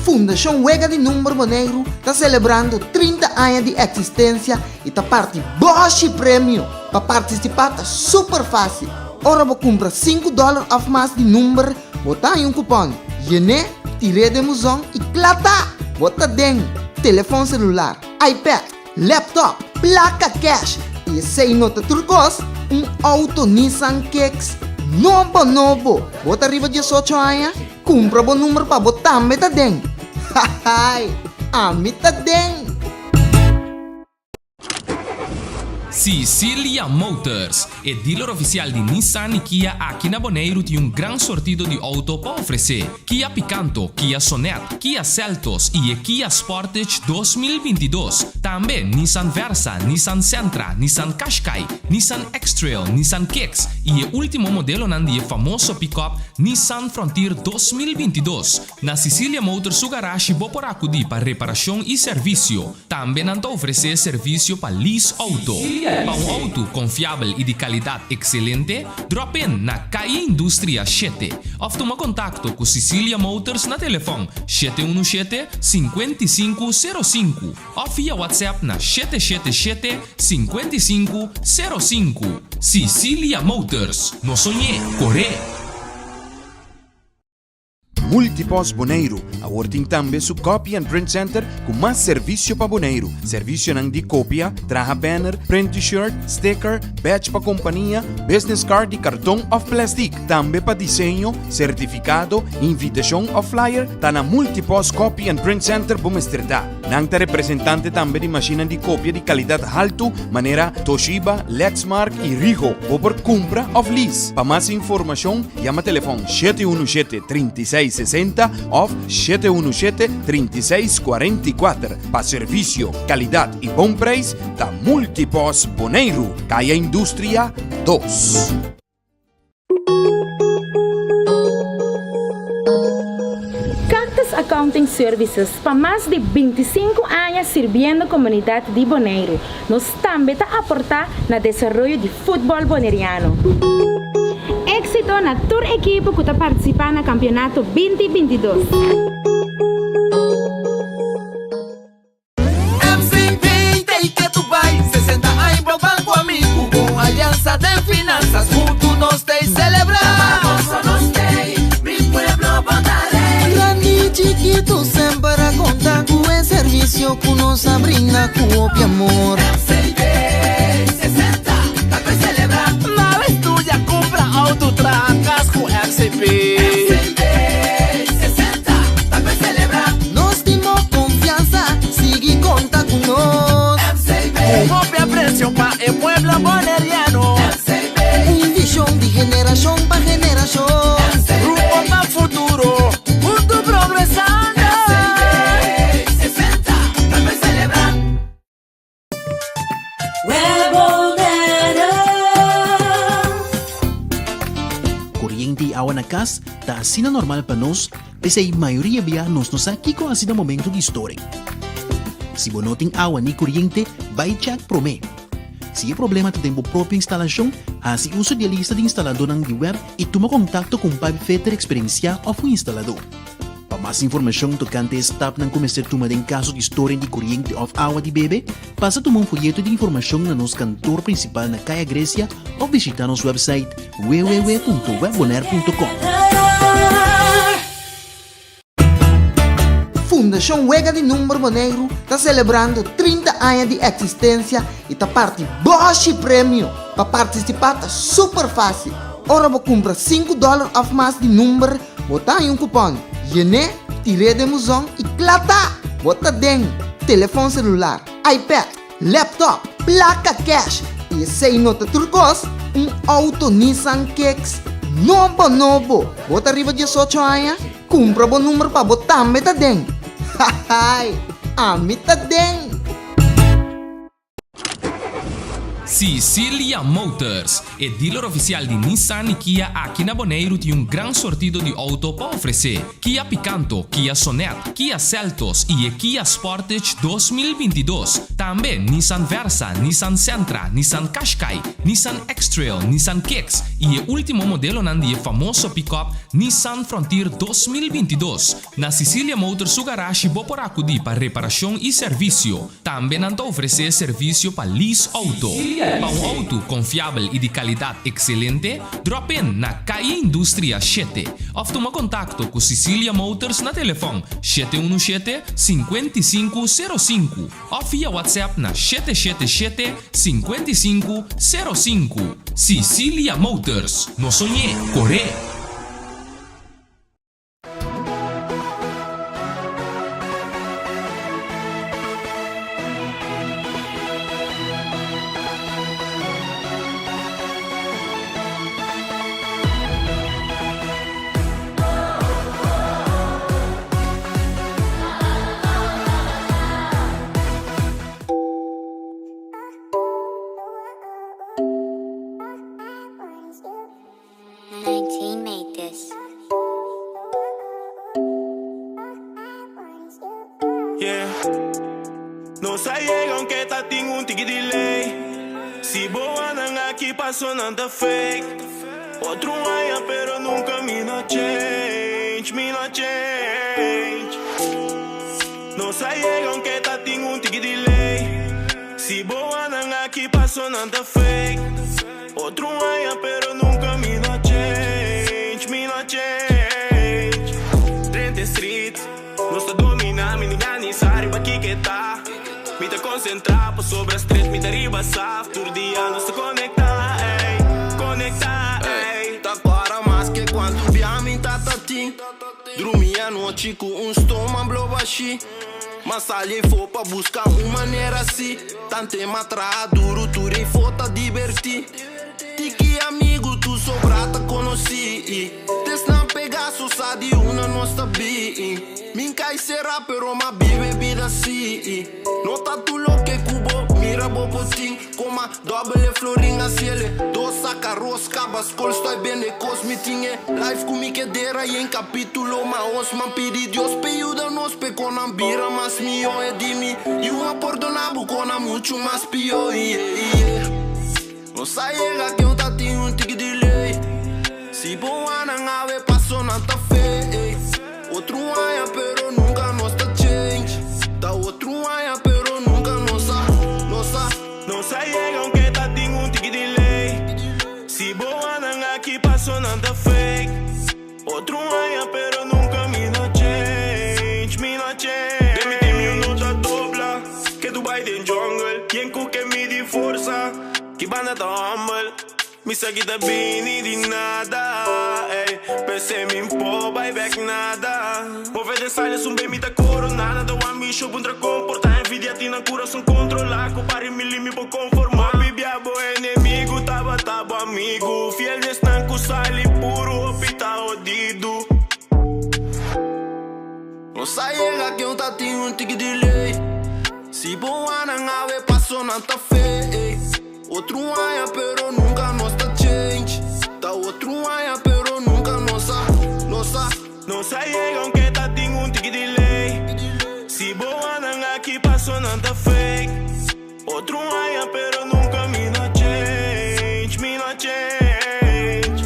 Fundashon Wega di Number Boneiru ta selebrando 30 aña di eksistensia i ta parti bòshi premio! Pa partisipá ta super fásil. Ora bo kumpra sinku dòler òf mas di number, Bo ta haña un kupòn, yen'é, tir'é den buzon i kla ta! Bo ta den telefòn selular, iPad, laptop, plaka kèsh i esei no ta tur kos, un outo Nissan Kicks nobo nobo! Bo ta riba diesocho aña? Kumpra bo number pa bo tambe ta den! Hahaai! Ami ta den! Sicilia Motors, e dealer oficial di Nissan y Kia aki na Boneiru tin un gran sortido di auto pa ofrece. Kia Picanto, Kia Sonet, Kia Seltos y e Kia Sportage 2022. Tambe Nissan Versa, Nissan Sentra, Nissan Qashqai, Nissan X-Trail, Nissan Kicks y e ultimo modelonan di e famoso pick-up Nissan Frontier 2022. Na Sicilia Motors su garashi bo por acudi pa reparacion y servicio. Tambe nan ta ofresé servisio pa lease outo. Pa un outo konfiabel i di kalidat ekselente, drop in na Calle Industria shete òf tuma kontakto ku Sicilia Motors na telefòn 717 55 05 òf via WhatsApp na 777 55 05. Sicilia Motors, no soñ'é, kor'é! Multipost Boneiru awor tin tambe su Copy and Print Center ku mas servisio pa Boneiru. Servisionan di kopia, traha banner, print t-shirt, sticker, badge pa kompania, business card di karton òf plèstik. Tambe pa diseño, sertifikado, invitashon òf flyer, ta na Multipost Copy and Print Center bo mester ta. Nan ta representante tambe di mashinnan di kopia di kalidat haltu manera Toshiba, Lexmark i Ricoh. Bo por kumpra òf lease. Pa mas informashon yama telefòn 717 36 60 òf 717 36 44. Pa servisio, kalidat i bon preis ta Multipost Boneiru, Kaya Industria 2. Cactus Accounting Services pa mas di 25 aña sirbiendo komunidat di Boneiru. Nos tambe ta aportá na desaroyo di futbòl boneriano. Éksito na tur ekipo ku ta partisipá na kampionato 2022. MCB ta y ke tu bai 60 aña bo banco amigo Con alianza den finanzas Junto nos ta y celebra Pa nos t'ey, mi pueblo bo ta rey. Grandi y chiquito semper a conta cu e servicio cu nos a brinda cu hopi amor. MCB 60 ta pa celebra. Na estudia, cumpra auto, traha cas cu MCB. MCB 60 ta pa celebra. Nos tin bo confianza, sigui conta cu nos. MCB. Cu hopi aprecio pa e pueblo boneriano. MCB. Un vision di generacion pa generacion. MCB. Rumbo pa futuro, hunto progresando. MCB 60 ta pa celebra. Koriente i awa na kas ta asina normal pa nos, p'esei mayoria bia nos no sa kiko hasi na momento di storing. Si bo no tin awa ni koriente, bai chèk promé. Si e problema ta den bo propio instalashon, hasi uso di e lista di instaladónan di web i tuma kontakto ku un pipefitter eksperensiá òf un instaladó. Pa mas informashon tokante e stapnan ku mester tuma den kaso di storing di koriente òf awa di bebe, pasa tuma un foyeto di informashon na nos kantor prinsipal na Kaya Grecia òf bishitá nos wèpsait www.webbonaire.com. Fundashon Wega di Number Boneiru ta selebrando 30 aña di eksistensia i ta parti bòshi premio! Pa partisipá ta super fásil. Ora bo kumpra 5 dòler òf mas di number, bo ta haña un kupòn. Yen'é, tir'é den buzon i kla ta! Bo ta den telefòn selular, iPad, laptop, plaka kèsh i esei no ta tur kos, un outo Nissan Kicks nobo nobo! Bo ta riba 18 aña? Kumpra bo number pa bo tambe ta den! Hahaai! Ami ta den! Sicilia Motors, e dealer ofisial di Nissan i Kia aki na Boneiru tin un gran sortido di outo pa ofresé, Kia Picanto, Kia Sonet, Kia Seltos i e Kia Sportage 2022. Tambe Nissan Versa, Nissan Sentra, Nissan Qashqai, Nissan X-Trail, Nissan Kicks i e último modelonan di e famoso pick-up Nissan Frontier 2022. Na Sicilia Motors su garashi bo por akudí pa reparashon i servisio. Tambe nan ta ofresé servisio pa lease outo. Pa un outo konfiabel i di kalidat ekselente, drop in na Calle Industria 7 òf tuma kontakto ku Sicilia Motors na telefòn 717 55 05 òf via WhatsApp na 777 55 05. Sicilia Motors, no soñ'é, kor'é! Yeah. Nos a yega aunke ta tin un tiki delay. Si bo andan aki paso nan ta fake. Otro aña pero nunca mi no change, mi no change. Nos a yega aunke ta tin un tiki delay. Si bo andan aki paso nan ta fake. Otro aña pero nunca mi no change, mi no change. mi ke ta. Mi ta konsentrá pasobra street mi ta riba saf. Tur dia nos ta konektá, ey, konektá, ey. Ta kòrda mas ke kuantu bia mi ta ta tin. Drumi anochi ku un stoma blo bashí. M'a sali eifó pa buska un manera si. Tante m'a traha duru tur eifó ta dibertí. Tiki amigu tur sobrá ta konosí. Tesnan pegá so sa di una nos ta bin. Mi n'kai será pero m'a biba e bida si. No ta tur loke ku bo mira bo por tin. Koma dòbel e florin a siele dos saka ros kaba skol stoi bende kos mi tin e life ku mi ke dera yen kapitulo ma os man pidi Dios p'e yuda nos p'e konan bira mas mihó e di mi yu a pordona bo konan muchu mas pió ie ie Nos a yega ken ta tin un tiki delay si bo wanan awe paso nan ta fake otro aña pero nunka nos ta change ta otro aña pero nunka nos a nos a. Nos a yega aunke ta tin un tiki delay Si bo wanan aki paso nan ta fake Otro aña pero nunka mi no change Mi no change Den mi team yu no ta dobla Ke Dubai den jungle Yen ku ke midi forsa Ki banda ta humble Mi sa ki ta bini di nada, ey. P'esei mi n'po bai bek nada. Move den silence un be mi ta corona. Nan ta wak mi show puntra comporta. Envidia tin nan curason controla. Cu pari mi li mi por conforma. Hopi bia bo enemigo tabata bo amigo. Fiel di esnan cu sali puro hopi ta hodido. Nos a yega ken ta tin un tiki delay. Si bo wanan awe paso nan ta fake. Otro aña pero nunca nos ta change. Ta otro aña pero nunca nos a, nos a. Nos a yega aunke ta tin un tiki delay. Si bo wanan aki paso nan ta fake. Otro aña pero nunca mi no change, mi no change.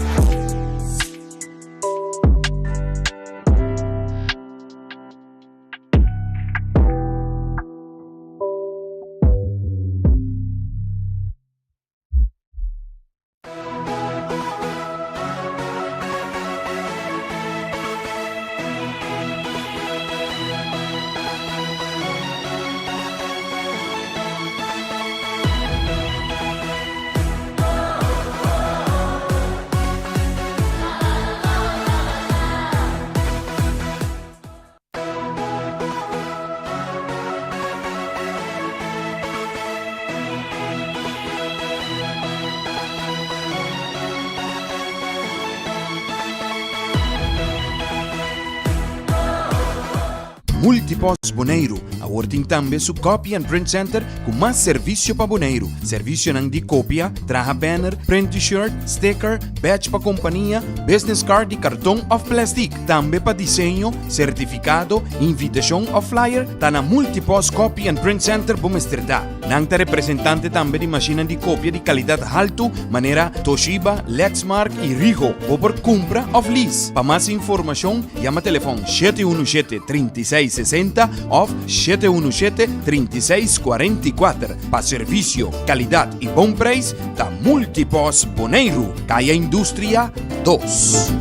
Multipost Boneiru awor tin tambe su Copy and Print Center ku mas servisio pa Boneiru. Servisionan di kopia, traha banner, print t-shirt, sticker, badge pa kompania, business card di karton òf plèstik. Tambe pa diseño, Sertifikado, invitashon òf flyer ta na Multipost Copy and Print Center bo mester ta. Nan ta representante tambe di mashinnan di kopia di kalidat haltu manera Toshiba, Lexmark i Ricoh. Bo por kumpra òf lease. Pa mas informashon yama telefòn 717 36 60 òf 717 36 44. Pa servisio, kalidat i bon preis ta Multipost Boneiru, Kaya Industria dos.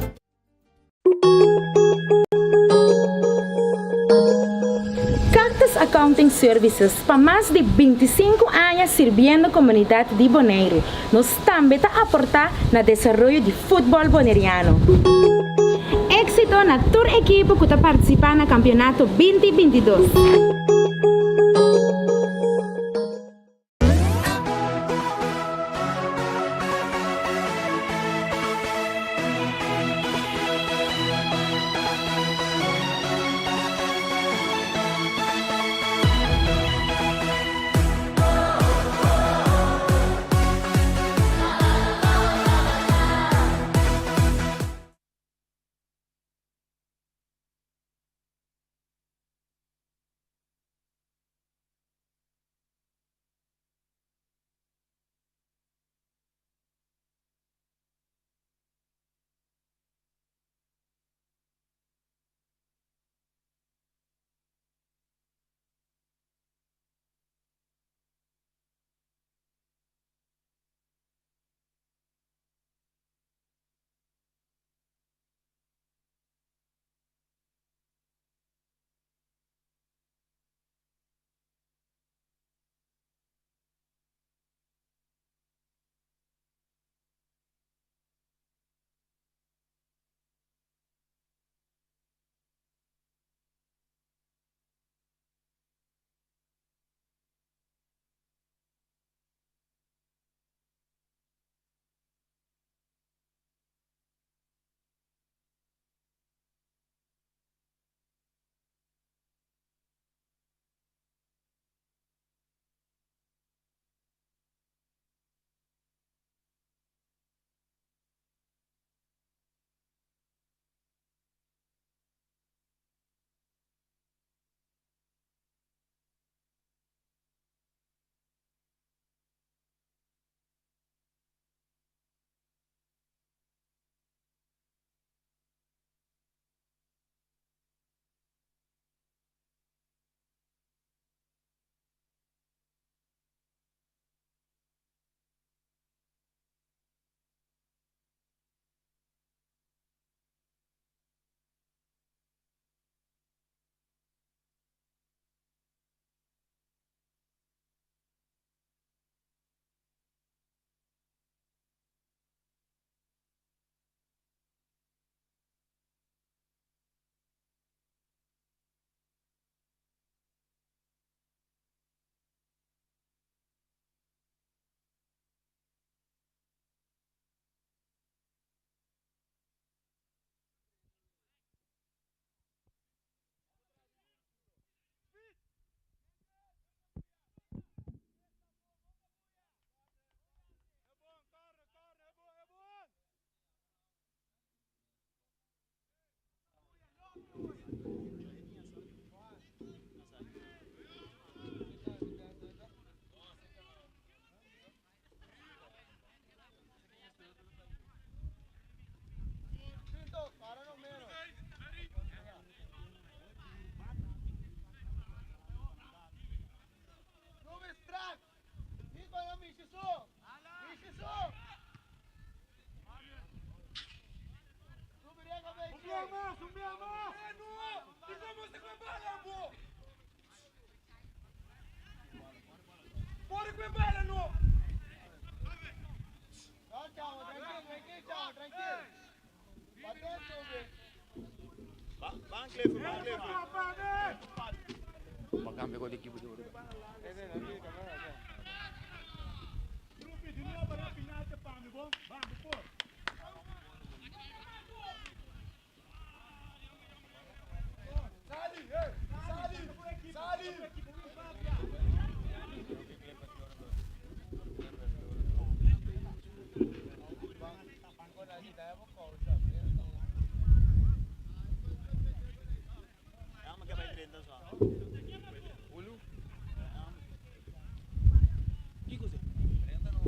Cactus Accounting Services pa mas di 25 aña sirbiendo komunidat di Boneiru. Nos tambe ta aportá na desaroyo di futbòl boneriano. Éksito na tur ekipo ku ta partisipá na kampionato 20 22.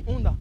Unda?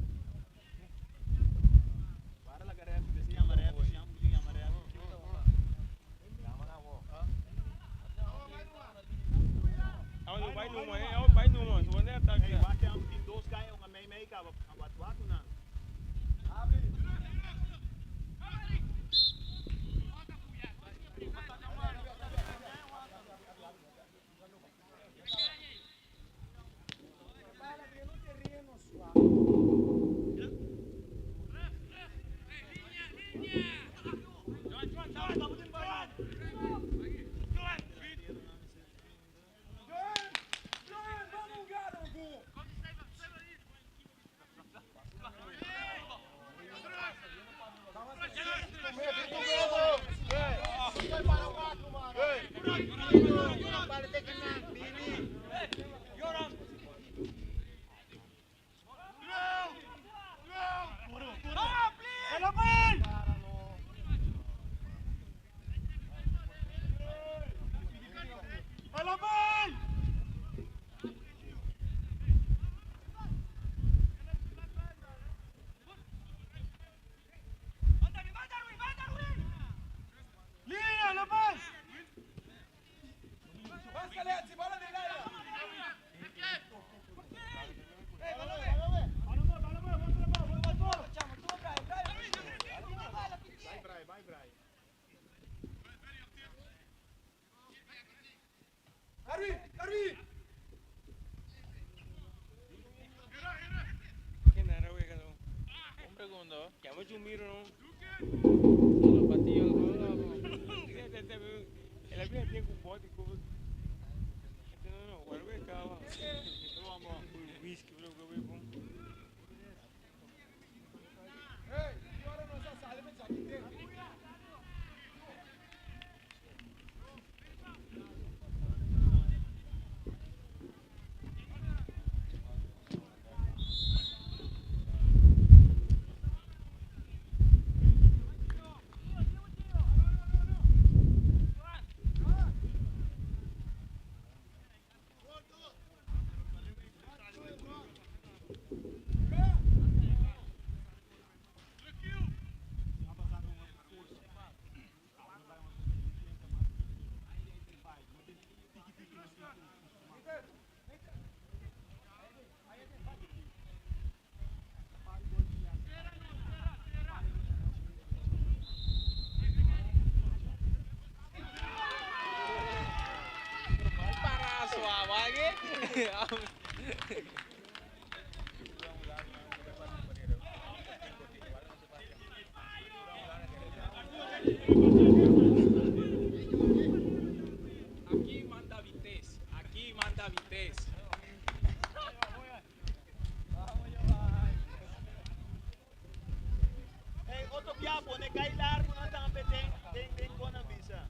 Aki manda Vitesse, aki manda Vitesse. Hey, otro bia pone kai largo na tambe den den den con visa.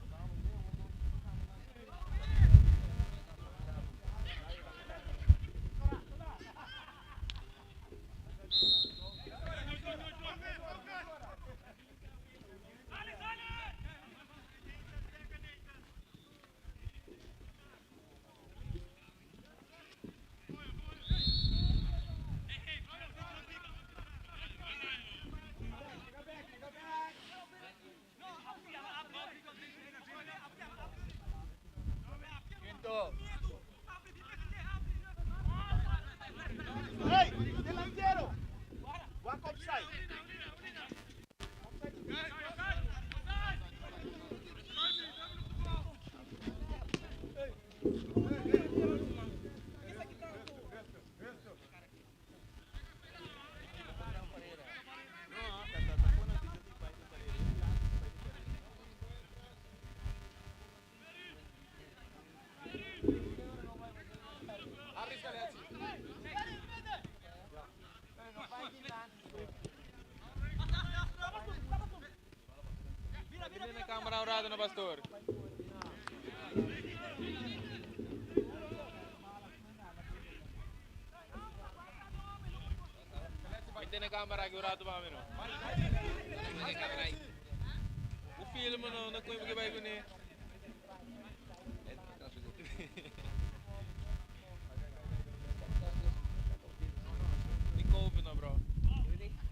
Hey, delantero. Walk offside. Camara un rato, no, pastor. Tene camara aki un rato pa mi no. Tene camara ahí. O film no, no koe que vai com. Ni COVID no, bro.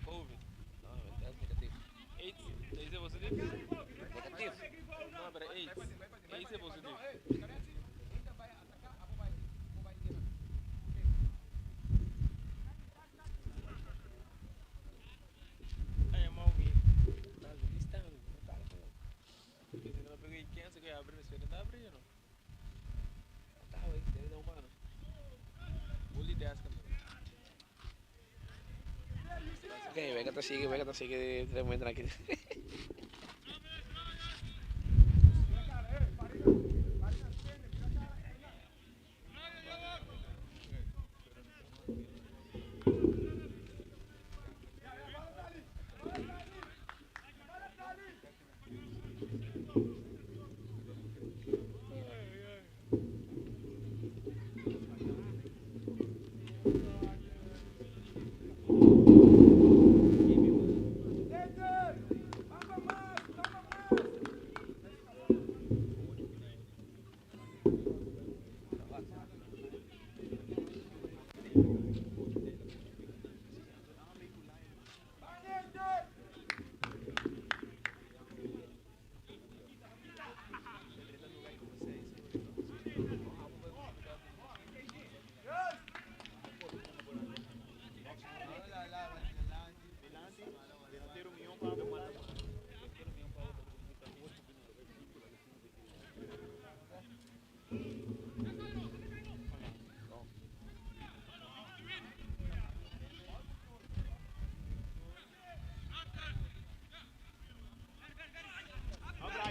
COVID. No, dat is negatief. AIDS, deze positief? Negatief. No, pero AIDS. AIDS is positief. Ay, mau que tá listando, tá. Porque se não peguei 15 que abre, mas não tá abrindo. Tá, ué, deve dar humano. Bully 10 também. Ok, venga, te sigue, muy tranquilo.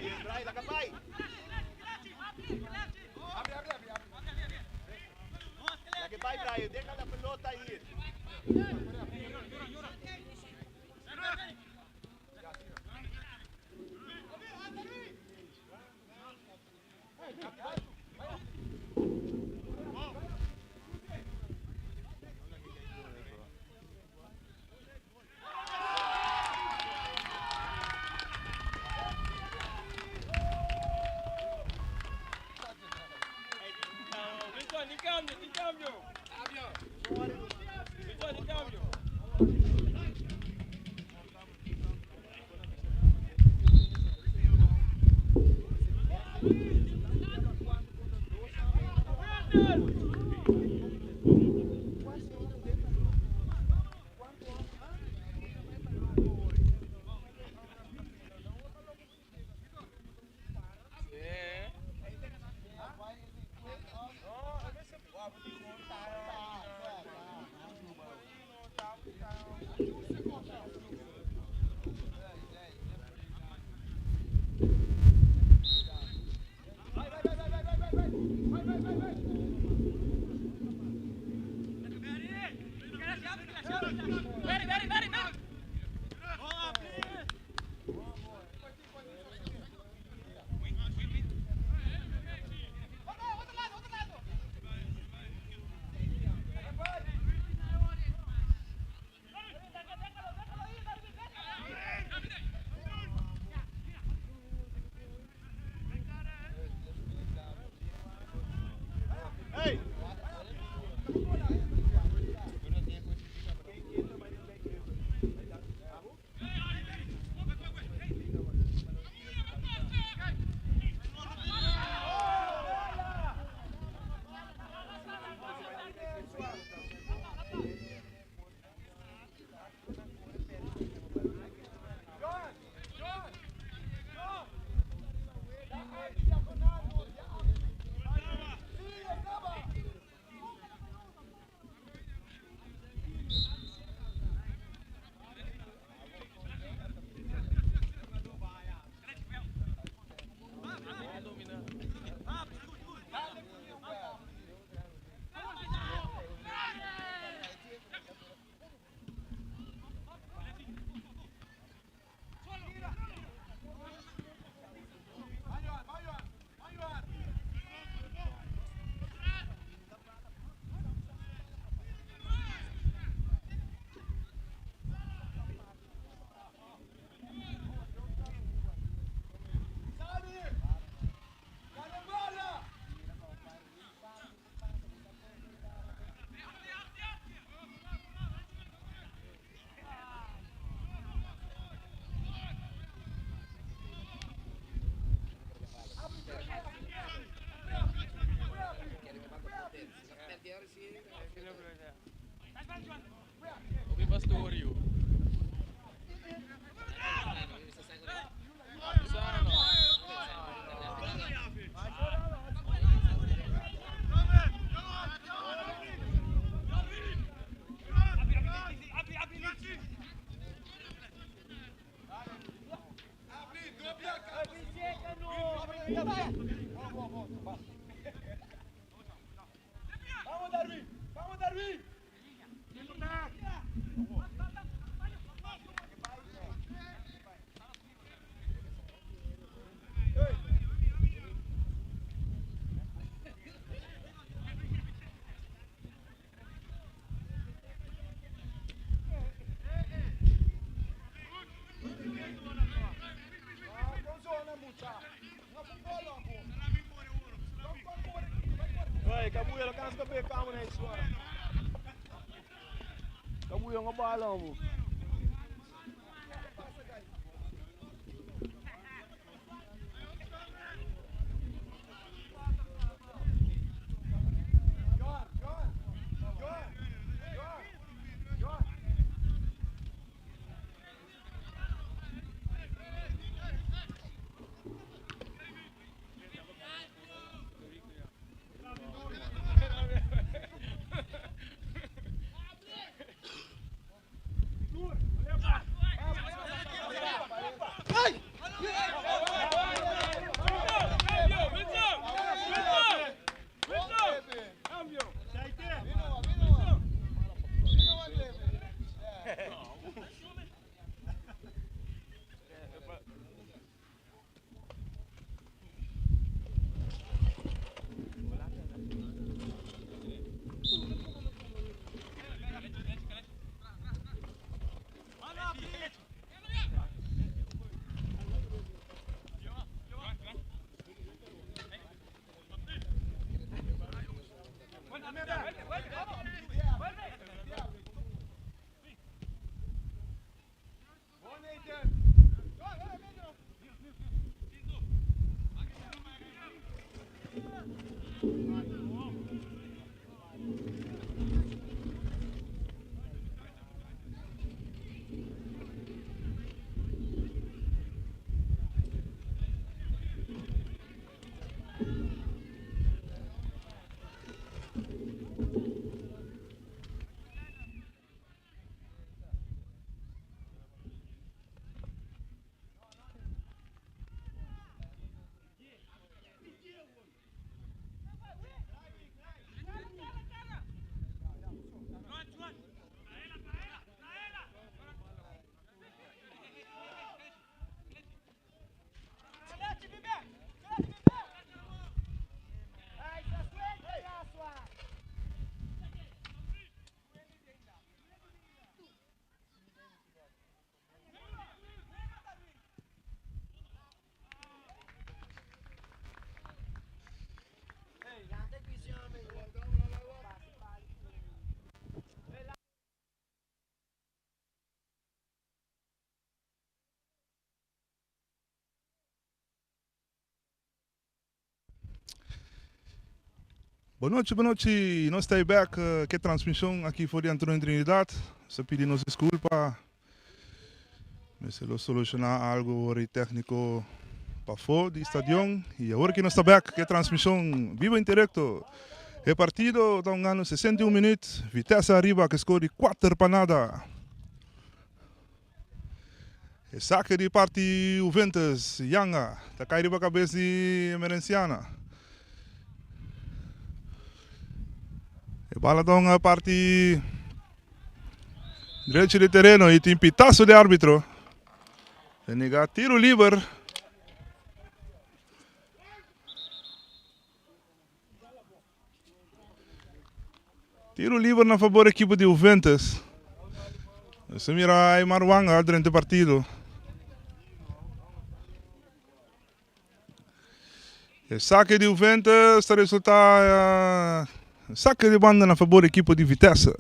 Brian, Brian, la capaz. Abre, abre, abre, abre. La que vai, Brian, deja la pelota ir. Lucho, ni cambio, ni cambio. Lucho, ni cambio. Bon nochi, bon nochi. Nos ta back ku e transmishon aki for di Antonio Trinidad. Nos ta pidi nos diskulpa. Mester lo solushoná algu tékniko pafó di stadion. I awor ku nos ta back ku e transmishon bibu en direkto. E partido ta hungando 61 minüt. Vitesse ariba ku skor di 4 pa nada. E sake di parti Juventus, Yanga, ta kai riba kabes di Emerenciana. E bala ta hunga parti derecho di tereno i tin pitazo di arbitro. Ta nega tiro liber. Tiro liber na fabor ekipo di Juventus. Nos ta mira Aymar Wanga durante e partido. E sake di Juventus ta resulta sake di banda na fabor ekipo di Vitesse.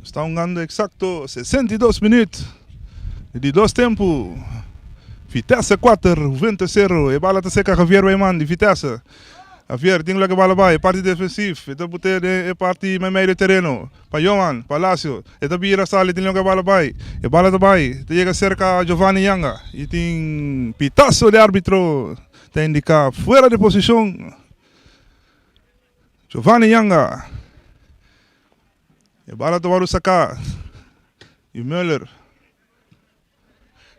Sta hungando eksakto 62 minüt di dos tempu. Vitesse 4, Juventus 0. E bala ta seka Javier Weyman di Vitesse. Javier tin loke bala bai parti defensief e ta bute den e parti meimei di tereno pa Johan Palacio e ta bira sali tin loke bala bai e bala ta bai ta yega serka Giovanni Yanga y tin pitazo di arbitro ta indica fuera di posicion Giovanni Yanga e bala ta wòrdu saka y Muller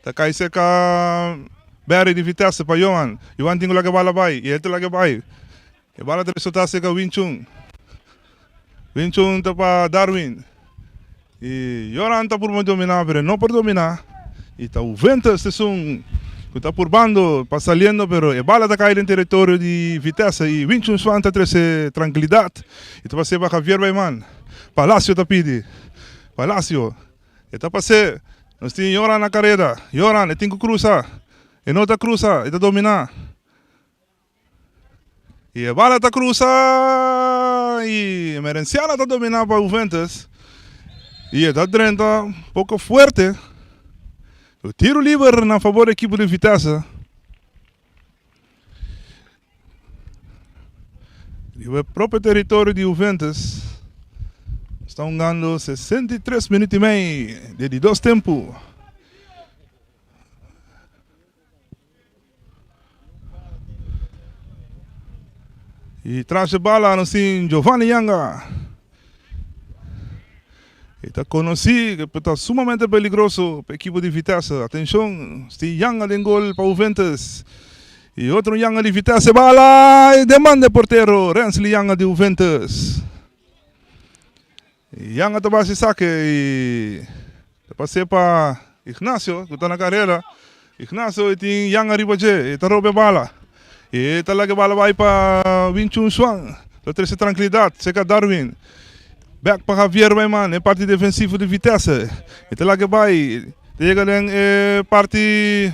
Ta kai serka Barry di Vitesse pa Johan. Johan tin ku laga e bala bai i el ta laga e bai. E bala ta resultá serka Win Chun. Win Chun ta pa Darwin. I Joran ta purba dominá pero e no por dominá. I ta Juventus esun ku ta purbando pa saliendo pero e bala ta kai den teritorio di Vitesse i Win Chun Swan ta trese trankilidat i ta pas'é pa Javier Baiman. Palacio ta pidi. Palacio. E ta pas'é. Nos tin Yoran na kareda. Yoran, e tin ku krusa. E no ta krusa, e ta dominá. I e bala ta krusa i Emerenciana ta dominá pa Juventus. I e ta drenta poko fuerte. Tiru liber na fabor di ekipo di Vitesse. Riba e propio teritorio di Juventus. Sta hungando 63 minuut y mei di di dos tempo. Y tras e bala nos tin Giovanni Yanga. E ta conoci cu ta sumamente peligroso pa ekipo di Vitesse. Atencion, tin Yanga den gol pa Juventus. Y otro Yanga di Vitesse, bala y den man di e portero Rensley Yanga di Juventus. Yanga ta basi sake y ta pase pa Ignacio cu ta na carera. Ignacio y tin Yanga riba dje, e ta roba e bala. E ta laga e bala bai pa Win Chun Shuang. Ta trece trankilidad cerca Darwin. Bek pa Javier Wijman, e parti defensivo di Vitesse. E ta laga bai, ta yega den e parti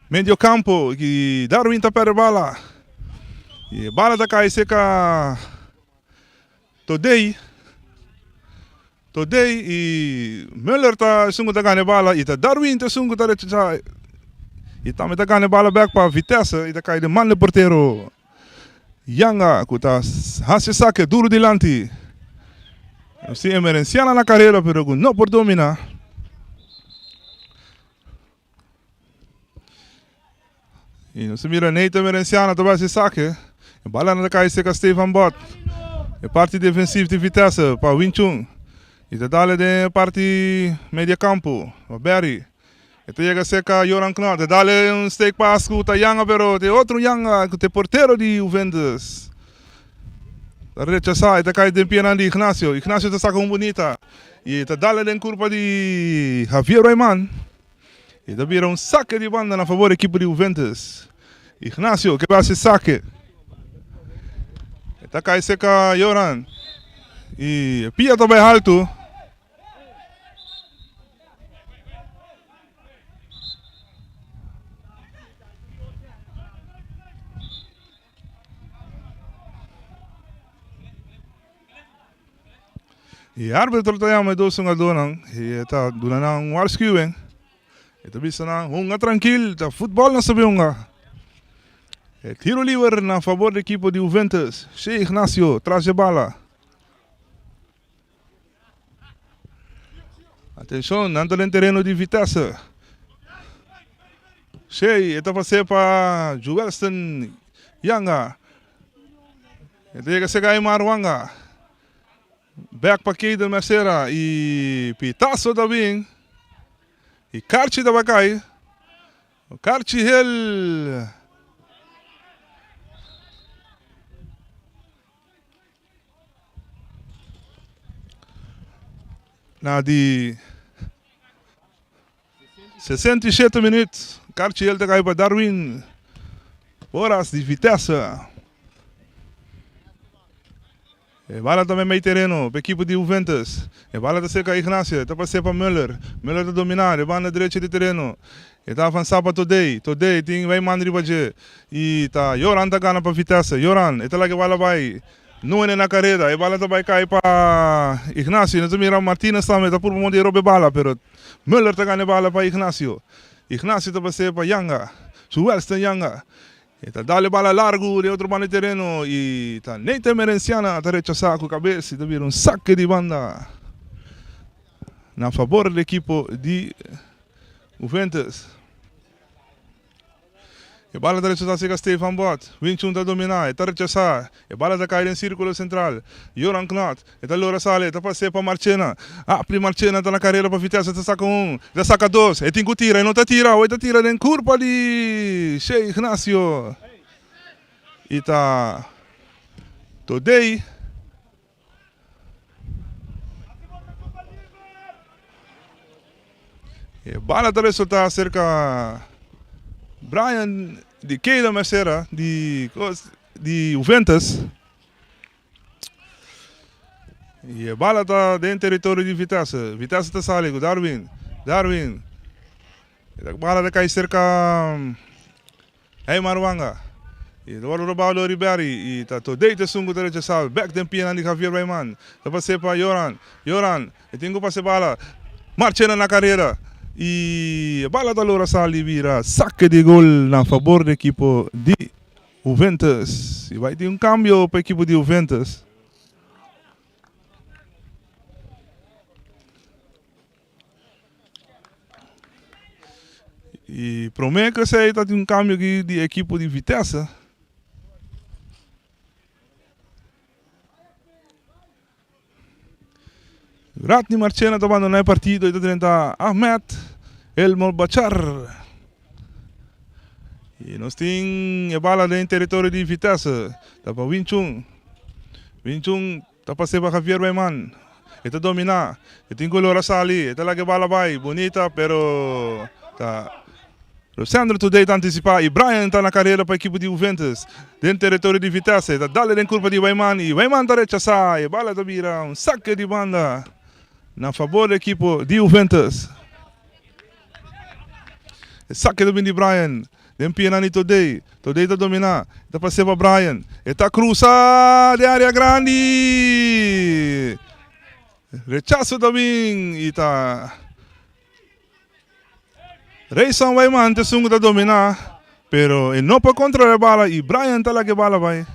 medio campo y Darwin ta perde bala. Y e bala ta cay cerca Todey. Todey y Muller ta esun cu ta gana e bala y ta Darwin ta esun cu ta rechaza y tambe ta gana e bala bek pa Vitesse y ta cay den man di portero Yanga cu ta haci esaki duro dilanti. Nos tin Emerenciana na carera pero cu no por domina. Y nos ta mira Nathan Merenciano ta bai haci sake. E bala na ta cay cerca Stefan Bot. E parti defensivo di Vitesse pa Win Chun. Y ta dale den e parti media campo pa Barry. E ta yega cerca Joran Knot. Ta dale un steek pass cu ta Yanga pero ta e otro Yanga cu ta e portero di Juventus. Ta rechasa y ta cay den pienan di Ignacio. Ignacio ta saca un bunita y ta dale den curpa di Javier Rayman. E ta bira un sake di banda na favor ekipo di Juventus. Ignacio ke basi sake. E ta kai seka Joran. I e pia ta bai haltu. E arbitro ta yama e dos hungadónan i e ta duna nan un waarschuwing. E ta bisa nan, Hunga trankil, ta futbòl nos ta bin hunga. E tiro liber na fabor di ekipo di Juventus. Shey Ignacio tras e bala. Atenshon, nan ta den tereno di Vitesse. Shey, e ta pas'é pa Juwelston Yanga. E ta yega sega Aymar Wanga. Bek pa Keiden Mercera y pitazo ta bin. Y karchi ta bai kai. Karchi hel. Na di 67 minuut, karchi hel ta kai pa Darwin Horas di Vitesse. E bala ta meimei tereno pa ekipo di Juventus. E bala ta serka Ignacio, e ta pas'é pa Muller. Muller ta dominá den banda drechi di tereno. E ta avansá pa Todey. Todey tin Wijman riba dje. I ta Joran ta gana pa Vitesse. Joran, e ta laga e bala bai. Nuene na kareda. E bala ta bai kai pa Ignacio. No ta mira Martinez tambe ta purba monta e roba e bala, pero Muller ta gana e bala pa Ignacio. Ignacio ta pas'é pa Yanga. Su Welston Yanga. E ta dal e bala largu den otro banda di tereno i ta Nathan Merenciana ta rechasá ku kabes i ta bira un sake di banda na fabor di ekipo di Juventus. E bala ta rechasá serka Stefan Bot. Winchun ta dominá, e ta rechasá. E bala ta kai den sírkulo sentral. Joran Knot, e ta logra sali, e ta pas'é pa Marchena. Apli Marchena ta na karera pa Vitesse, e ta saka un, e ta saka dos, e tin ku tira, e no ta tira, awor e ta tira den kurpa di Shey Ignacio. I ta Todey. E bala ta resulta cerca Brian di Keila Mercera di di Juventus. E bala ta den territorio di Vitesse. Vitesse ta sali cu Darwin. Darwin. E bala ta cay cerca Hey Marwanga. E ta wòrdu robá dor di Barry i ta Todey ta esun ku ta rechasá bèk den pianan di Javier Bayman. Ta pas'é pa Joran. Joran, e tin ku pas'é bala. Marchena na karera i e bala ta logra sali bira sake di gol na fabor di ekipo di Juventus. I bai tin un kambio pa ekipo di Juventus. Y prome cu esey ta tin un cambio aki di equipo di Vitesse. Ratni Marchena ta bandona e partido y ta drenta Ahmed El Molbachar. Y nos tin e bala den territorio di Vitesse. Ta pa Winchun. Winchun Ta pas'é pa Javier Bayman. E ta dominá. E tin ku lora sali. E ta laga e bala bai. Bunita pero ta Rosendro Today ta antisipá i Brian ta na karera pa ekipo di Juventus. Den teritorio di Vitesse. E ta dal den kurpa di Bayman i Bayman ta rechasá. E bala ta bira un sake di banda na fabor di ekipo di Juventus. E sake ta bin di Brian. Den pianan di Todey. Todey ta dominá. E ta pas'é pa Brian. E ta krusa den área grandi. Rechaso ta bin i ta Rayson Weyman ta esun ku ta dominá. Pero e no por kontrolá e bala i Brian ta laga e bala bai.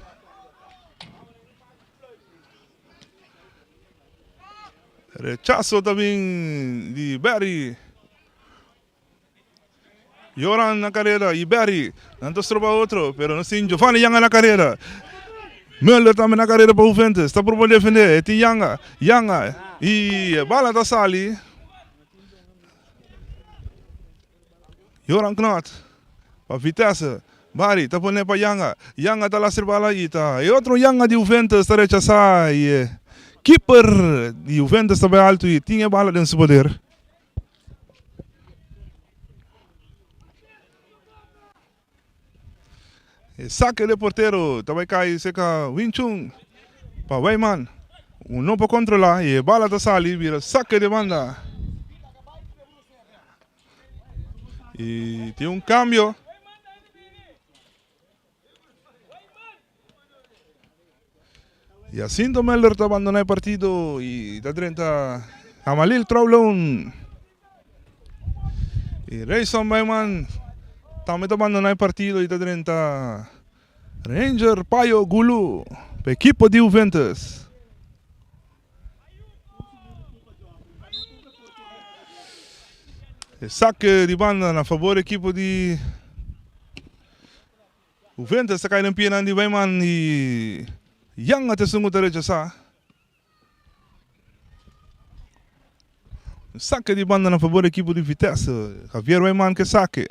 Rechaso ta bin di Barry. Joran na carrera y Barry. Nan ta stroba otro, pero nos tin Giovanni Yanga na carrera. Muller tambe na carrera pa Juventus. Ta proba defende. E tin Yanga. Yanga. Y e bala ta sali. Joran Knot pa Vitesse. Barry ta pone pa Yanga. Yanga ta lastra bala y ta e otro Yanga di Juventus ta rechasa y e keeper di Juventus ta bay alto y tin e bala den su poder. E saque de portero ta bay cay cerca Winchun pa Weyman. Un no por controla y e bala ta sali bira saque de banda. Y tin un cambio. Jacinto Melder ta bandona e partido y ta drenta Amalil Trouwloon. Y Rayson Bayman tambe ta bandona e partido y ta drenta Ranger Payo Gulu pa ekipo di Juventus. E saque di banda na favor ekipo di Juventus ta kai den pianan di Weyman i Yanga ta esun ku ta rechasá. Un sake di banda na fabor di ekipo di Vitesse. Javier Weyman ke sake.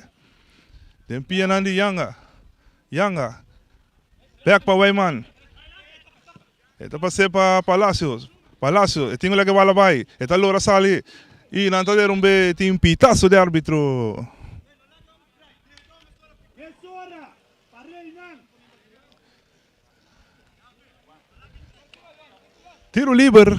Den pianan di Yanga. Yanga. Bek pa Weyman. E ta pas'é pa Palacios. Palacios, e tin ku lek e bala bai. E ta lora sali i nan ta derumbe e tin pitaso di arbitro. Tiro liber.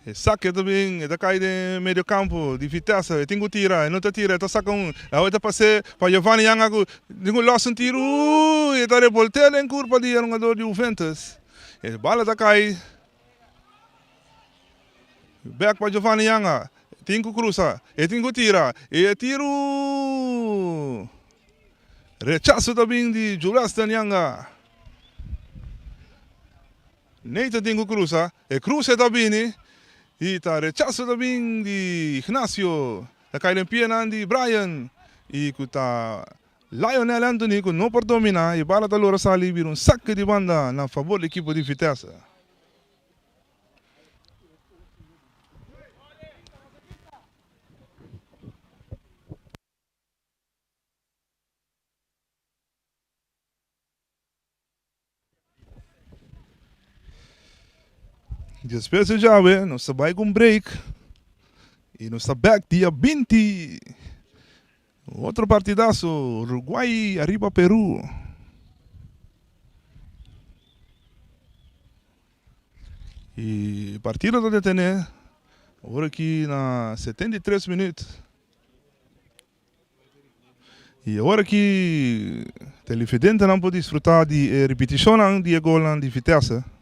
E sake ta bin, e ta kai den medio kampo di Vitesse. E tin ku tira, e no ta tira, e ta saka un. Awe ta pas'é pa Giovanni Yanga ku tin ku los un tiru. E ta revoltea den kurpa di e hungador di Juventus. E bala ta kai bek pa Giovanni Yanga. Tin ku krusa, e tin ku tira, e tiru! Rechaso ta bin di Juwelston Yanga. Nathan tin ku krusa, e kruse ta bini i ta rechaso ta bin di Ignacio. Ta kai den pianan di Brian i ku ta Lionel Anthony ku no por domina e bala ta lora sali bira un sake di banda na fabor di ekipo di Vitesse. Despues di djawe nos ta bai ku un break i nos ta bek dia 20. Otro partidaso, Uruguay ariba Peru. E partido ta detené awor aki na 73 minuut. I awor aki televidentenan por disfrutá di e ripitishonnan di e golnan di Vitesse.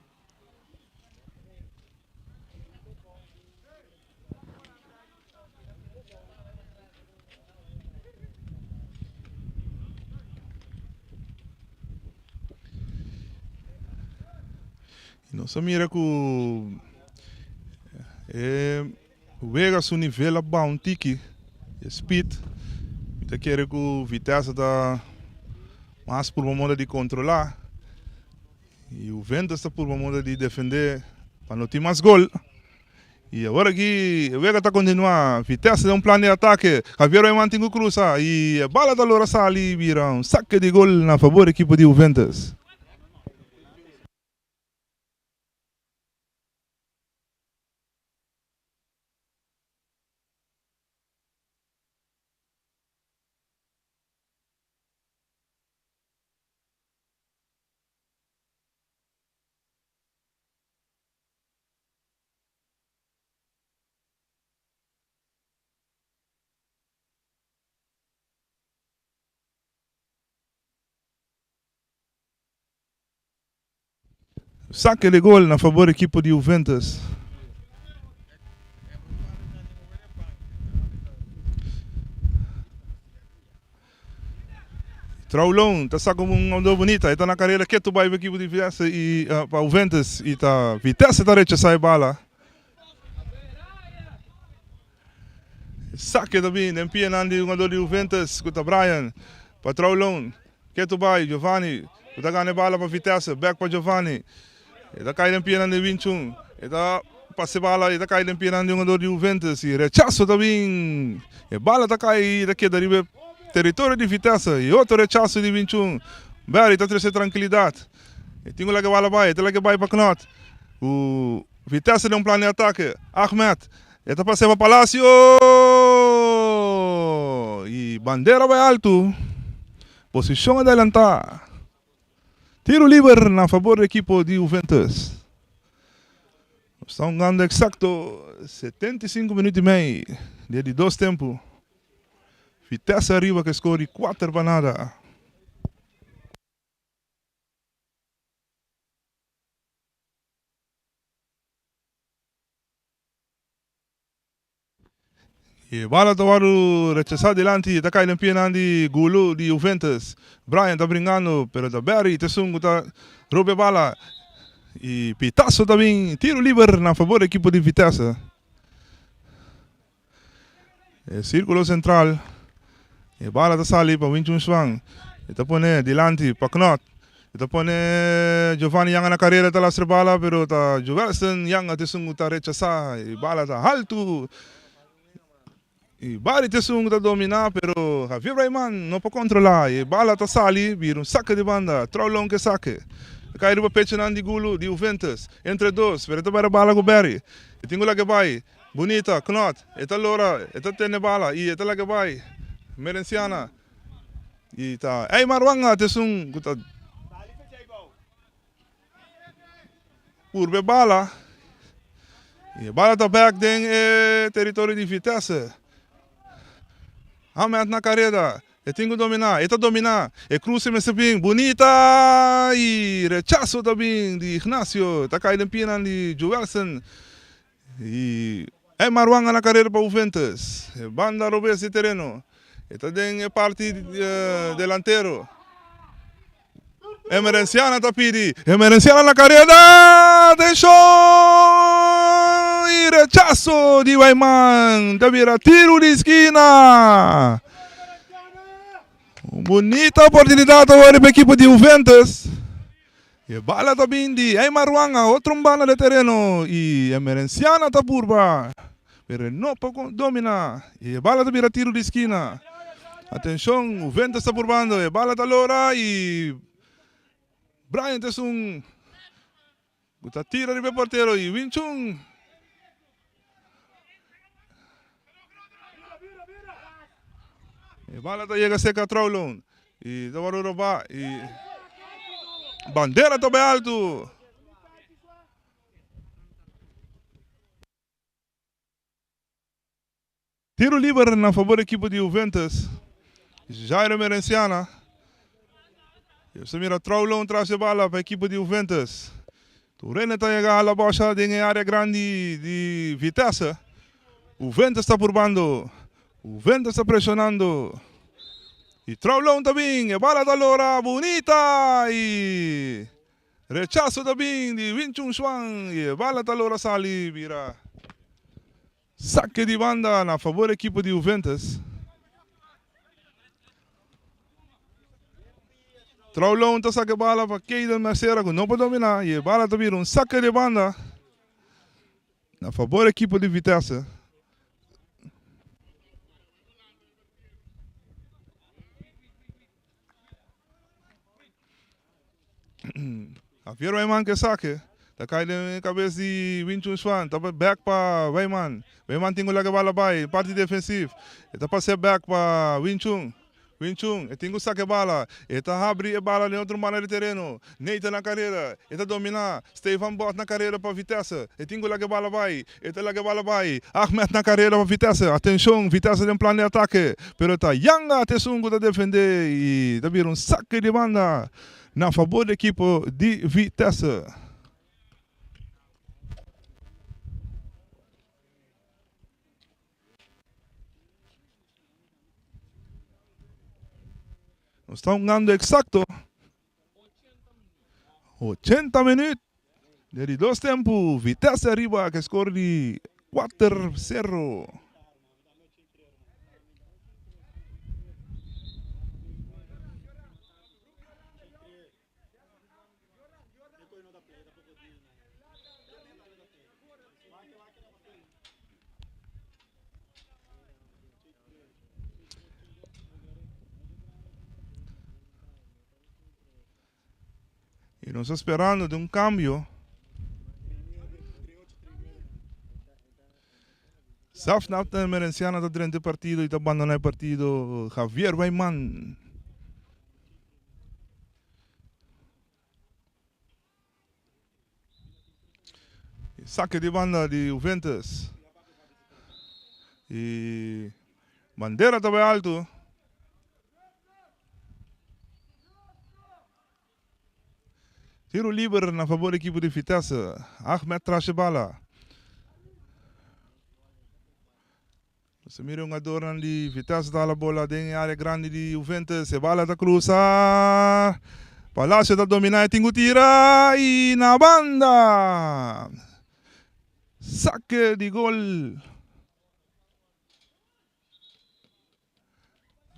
Nos a mira ku e wega su nivel a baha un tiki, e speed. Mi ta kere ku Vitesse ta mas purba moda di kontrolá i Juventus ta purba moda di defendé pa no tin mas gol. I awor aki e wega ta kontinuá. Vitesse den un plan di atake. Javier Weyman tin ku krusa i e bala ta lora sali i bira un sake di gol na fabor ekipo di Juventus. Sake di gol na fabor ekipo di Juventus. Traulon ta saka un ondo bunita. E ta na karera ketu bai pa ekipo di Vitesse i pa Juventus i ta Vitesse ta rechasá e bala. Sake ta bin den pianan di hungador di Juventus ku ta Brian pa Traulon. Ketu bai Giovanni ku ta gana e bala pa Vitesse bek pa Giovanni. E ta kai den pianan di Winchun. E ta pasa e bala e ta kai den pianan di hungador di Juventus i rechaso ta bin. E bala ta kai i ta keda riba e teritorio di Vitesse i otro rechaso di Winchun. Barry ta trese trankilidat. E tin ku laga e bala bai. E ta laga e bai pa Knot. Ku Vitesse den un plan di atake. Ahmed e ta pasa pa Palacio i bandera bai altu. Posishon adelantá. Tiro liber na fabor di ekipo di Juventus. Nos ta hungando eksakto 75 minuut i mei di e di dos tempu. Vitesse ariba ku e skor di kuater pa nada. E bala ta wòrdu rechasá dilanti, ta kai den pianan di Gulu di Juventus. Brian ta bringando, pero ta Barry ta esun ku ta roba e bala. I pitaso ta bin tiro liber na fabor di ekipo di Vitesse. E sirkulo sentral, e bala ta sali pa Winchun Shuang. E ta pone dilanti pa Knot. E ta pone Giovanni Yanga na karera ta lastra e bala pero ta Joelson Yanga ta esun ku ta rechasá e bala ta haltu i Barry ta esun ku ta dominá pero Javier Braiman no por kontrolá e bala ta sali bira un sake di banda Traulon ke sake ta kai riba pechonan di Gulu di Juventus entre dos pero e ta bai bala ku Barry e tin ku laga e bai bunita Knot e ta lora e ta tene bala i e ta laga e bai Merenciana. I ta ey marwanga ta esun ku ta purba e bala. I e bala ta bek den e teritorio di Vitesse. Ahmed na kareda, e tin ku dominá, e ta dominá. E kruse mester bin bunita i rechaso ta bin di Ignacio, ta kai den pianan di Joelson. I. E Marwanga na karera pa Juventus. E banda robes di tereno. E ta den e parti delantero. Emerenciana ta pidi. Emerenciana na kareda. Atenshon! I rechaso di Waiman. Ta bira tiru di skina. Un bunita oportunidat awor pa ekipo di Juventus. E bala ta bin di Eymar Wanga, otro un banda de tereno y Emerenciana ta purba, pero e no por domina y e bala ta bira tiro di skina. Atencion, Juventus ta purbando, e bala ta lora y Bryant ta esun cu ta tira riba e portero y Win Chun. E bala ta yega cerca Trouwloon y ta worde roba y bandera ta bay alto. Tiro liber na fabor ekipo di Juventus. Jairo Emerenciana. Sa mira Trouwloon tras e bala pa ekipo di Juventus. Turene ta yega hala bosha den e area grandi di Vitesse. Juventus ta purbando. Juventus ta presionando. Y Trouwloon ta bin. E bala ta lora bunita y rechaso ta bin di Win Chun Shuang. Y e bala ta lora sali bira Sake di banda na fabor ekipo di Juventus. Trouwloon ta saka e bala pa Keyden Mercera ku no por domina i e bala ta bira un sake di banda na fabor ekipo di Vitesse. Javier Wijman ke sake. Ta kai den kabes di Win Chun Swan. Ta back pa Wijman. Wijman tin ku laga e bala bai. Parti defensief. E ta pas'é back pa Win Chun. Win Chun e tin ku saka e bala. E ta habri e bala den otro banda di tereno. Nathan na karera. E ta dominá. Stefan Bot na karera pa Vitesse. E tin ku laga e bala bai. E ta laga e bala bai. Ahmed na karera pa Vitesse. Atenshon, Vitesse den plan di atake. Pero ta Yanga ta esun ku ta defendé i ta bira un sake di banda na fabor di ekipo di Vitesse. Nos ta hungando eksakto 80 minuut. Den di dos tempu Vitesse ariba ku e skor di kuater sero. Y nos ta sperando di un cambio. Safnap Emerenciana ta drenta e partido y ta bandona e partido Javier Wijman. Sake di banda di Juventus. Y bandera ta bay alto. Tiro liber na favor equipo di Vitesse. Ahmed tras e bala. Nos a mira hungadornan di Vitesse ta hala bola den e area grandi di Juventus. E bala ta cruza. Palacio ta domina e tin cu tira y na banda. Saque di gol.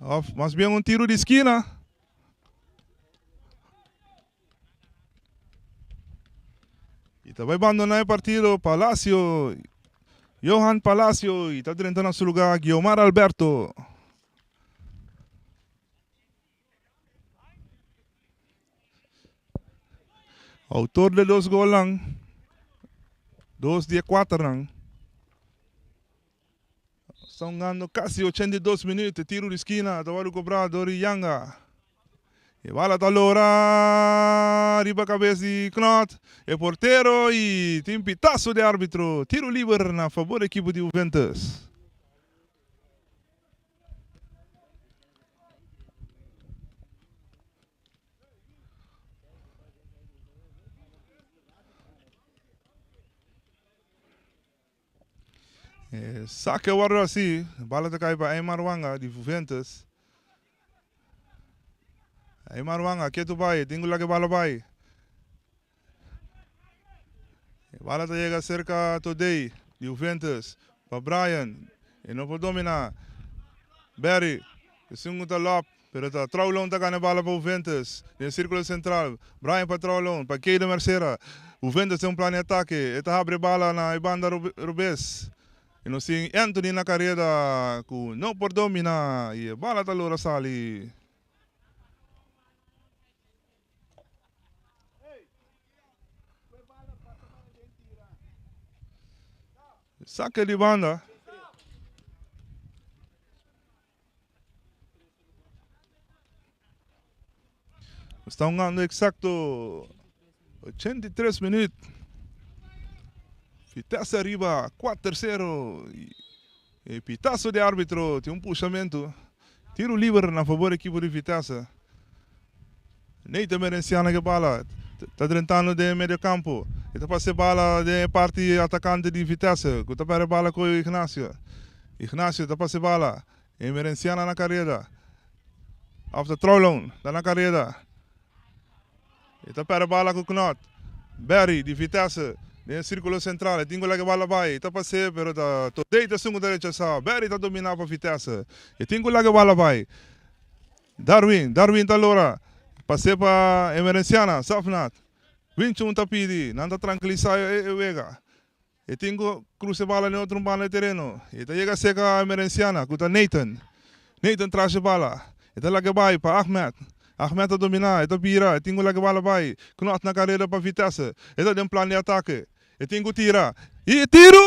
Of mas bien un tiro di skina. Y ta bai bandona e partido Palacio, Johan Palacio y ta drenta na su lugar Guiomar Alberto. Autor de dos golnan, dos di e kuaternan. Sta hungando casi 82 minuut. E tiro di skina ta wòrdu kobrá dor di Yanga. E bala ta lora riba kabes di Knot, e portero i tin pitaso di arbitro. Tiro liber na fabor di ekipo di Juventus. E sake wòrdu hasi, bala ta kai pa Aymar Wanga di Juventus. Aymar Wanga ketu bai, tin ku laga e bala bai. E bala ta yega serka Todey di Juventus pa Brian, e no por domina. Barry, esun ku ta lòp, pero ta Trouwloon ta gana e bala pa Juventus den sirkulo sentral. Brian pa Trouwloon, pa Keido Mercera. Juventus tin un plan di atake, e ta habri e bala na e banda robes. I nos tin Anthony na kareda ku no por domina i e bala ta logra sali. Sake di banda. Está jugando exacto 83 minuut. Vitesse arriba 4-0. E pitazo di arbitro tin un pushamento. Tiro liber na favor ekipo di Vitesse. Nathan Merenciana ke bala ta drentando den medio campo. E ta pasa e bala den e parti atakante di Vitesse ku ta perde bala ku Ignacio. Ignacio ta pasa e bala. E Merenciana na kareda. Of ta Trouwloon ta na kareda. E ta perde bala ku Knot. Barry di Vitesse den e sirkulo sentral. E tin ku laga e bala bai. E ta pas'é pero ta Todey ta esun ku ta rechasá. Barry ta dominá pa Vitesse. E tin ku laga e bala bai. Darwin, Darwin ta lora pas'é pa Emerenciana, Safnat. Winchun ta pidi, nan ta trankilisá e wega. E tin ku krusa e bala den otro banda di tereno. E ta yega serka Emerenciana ku ta Nathan. Nathan tras e bala. E ta laga bai pa Ahmed. Ahmed ta dominá, e ta bira, e tin ku laga e bala bai. Knot na kareda pa Vitesse. E ta den plan di atake. E tin ku tira. I tiru!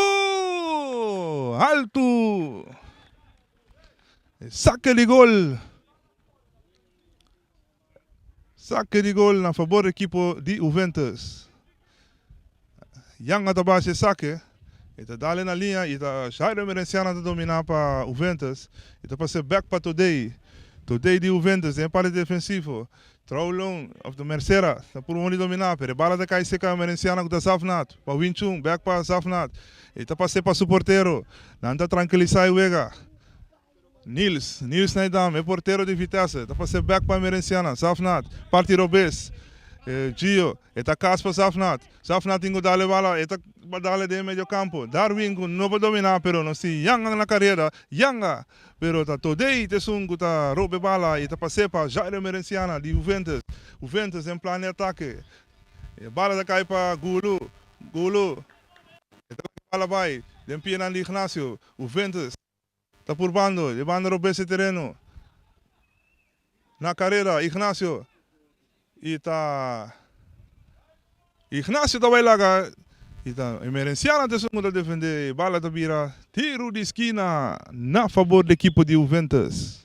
Haltu! Sake di gol. Sake di gol na fabor ekipo di Juventus. Yanga ta basa e sake. E ta dale na liña y ta Jairo Emerenciana ta domina pa Juventus. E ta pasa bek pa Todey. Todey di Juventus den e parti defensivo. Trouwloon of de Mercera ta purba di domina pero e bala ta kai serka Emerenciana ku ta Zafnat pa Winchun bek pa Zafnat. E ta pasa pa su portero. Nan ta trankilisa e wega. Niels, Niels Nijdam, e portero di Vitesse, ta pasa bek pa Emerenciana. Zafnat, parti robes. Gio, e ta kas pa Zafnat. Zafnat tin ku dale bala, e ta dale den medio kampo. Darwin ku no por domina pero nos tin Yanga na kareda. Yanga! Pero ta Todey ta esun ku ta roba e bala i ta pas'é pa Jairo Emerenciana di Juventus. Juventus den plan di atake. E bala ta kai pa Gulu. Gulu e ta laga e bala bai den pianan di Ignacio. Juventus ta purbando e banda robes e tereno. Na karera Ignacio i ta Ignacio ta bai laga i ta Emerenciana ta esun ku ta defende e bala ta bira tiru di skina na fabor di ekipo di Juventus.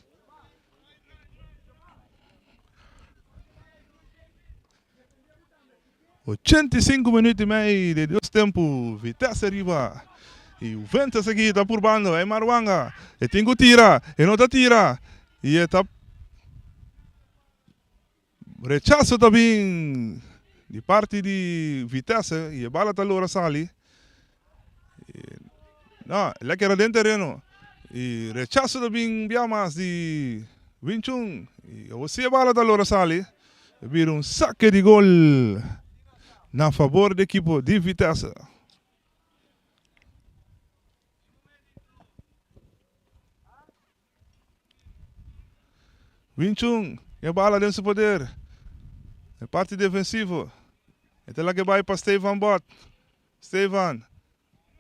85 minuut i mei di dos tempu Vitesse riba i Juventus aki ta purbando Aymar Wanga e tin ku tira e no ta tira i e ta rechaso ta bin di parti di Vitesse i e bala ta logra sali no el a keda den tereno i rechaso ta bin bia mas di Winchun i awor si e bala ta logra sali. Ta bira un sake di gol na fabor di ekipo di Vitesse. Winchun e bala den su poder. E parti defensivo. E ta laga e bai pa Stefan Bot. Stefan.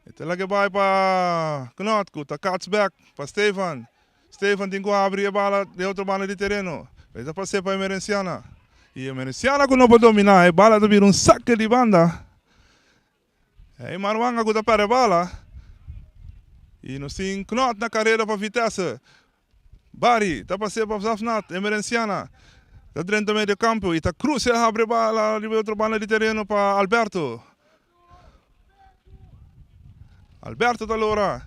E ta laga e bai pa Knot ku ta cuts back pa Stefan. Stefan tin ku habri e bala den otro banda di tereno. E ta pas'é pa Emerenciana. I Emerenciana ku no por dominá e bala ta bira un sake di banda. E Marwanga ku ta pèrdè bala. I nos tin Knot na kareda pa Vitesse. Barry ta pas'é pa Zafnat. Emerenciana ta drenta medio kampo i ta krusa e habri e bala riba e otro banda di tereno pa Alberto. Alberto ta lora.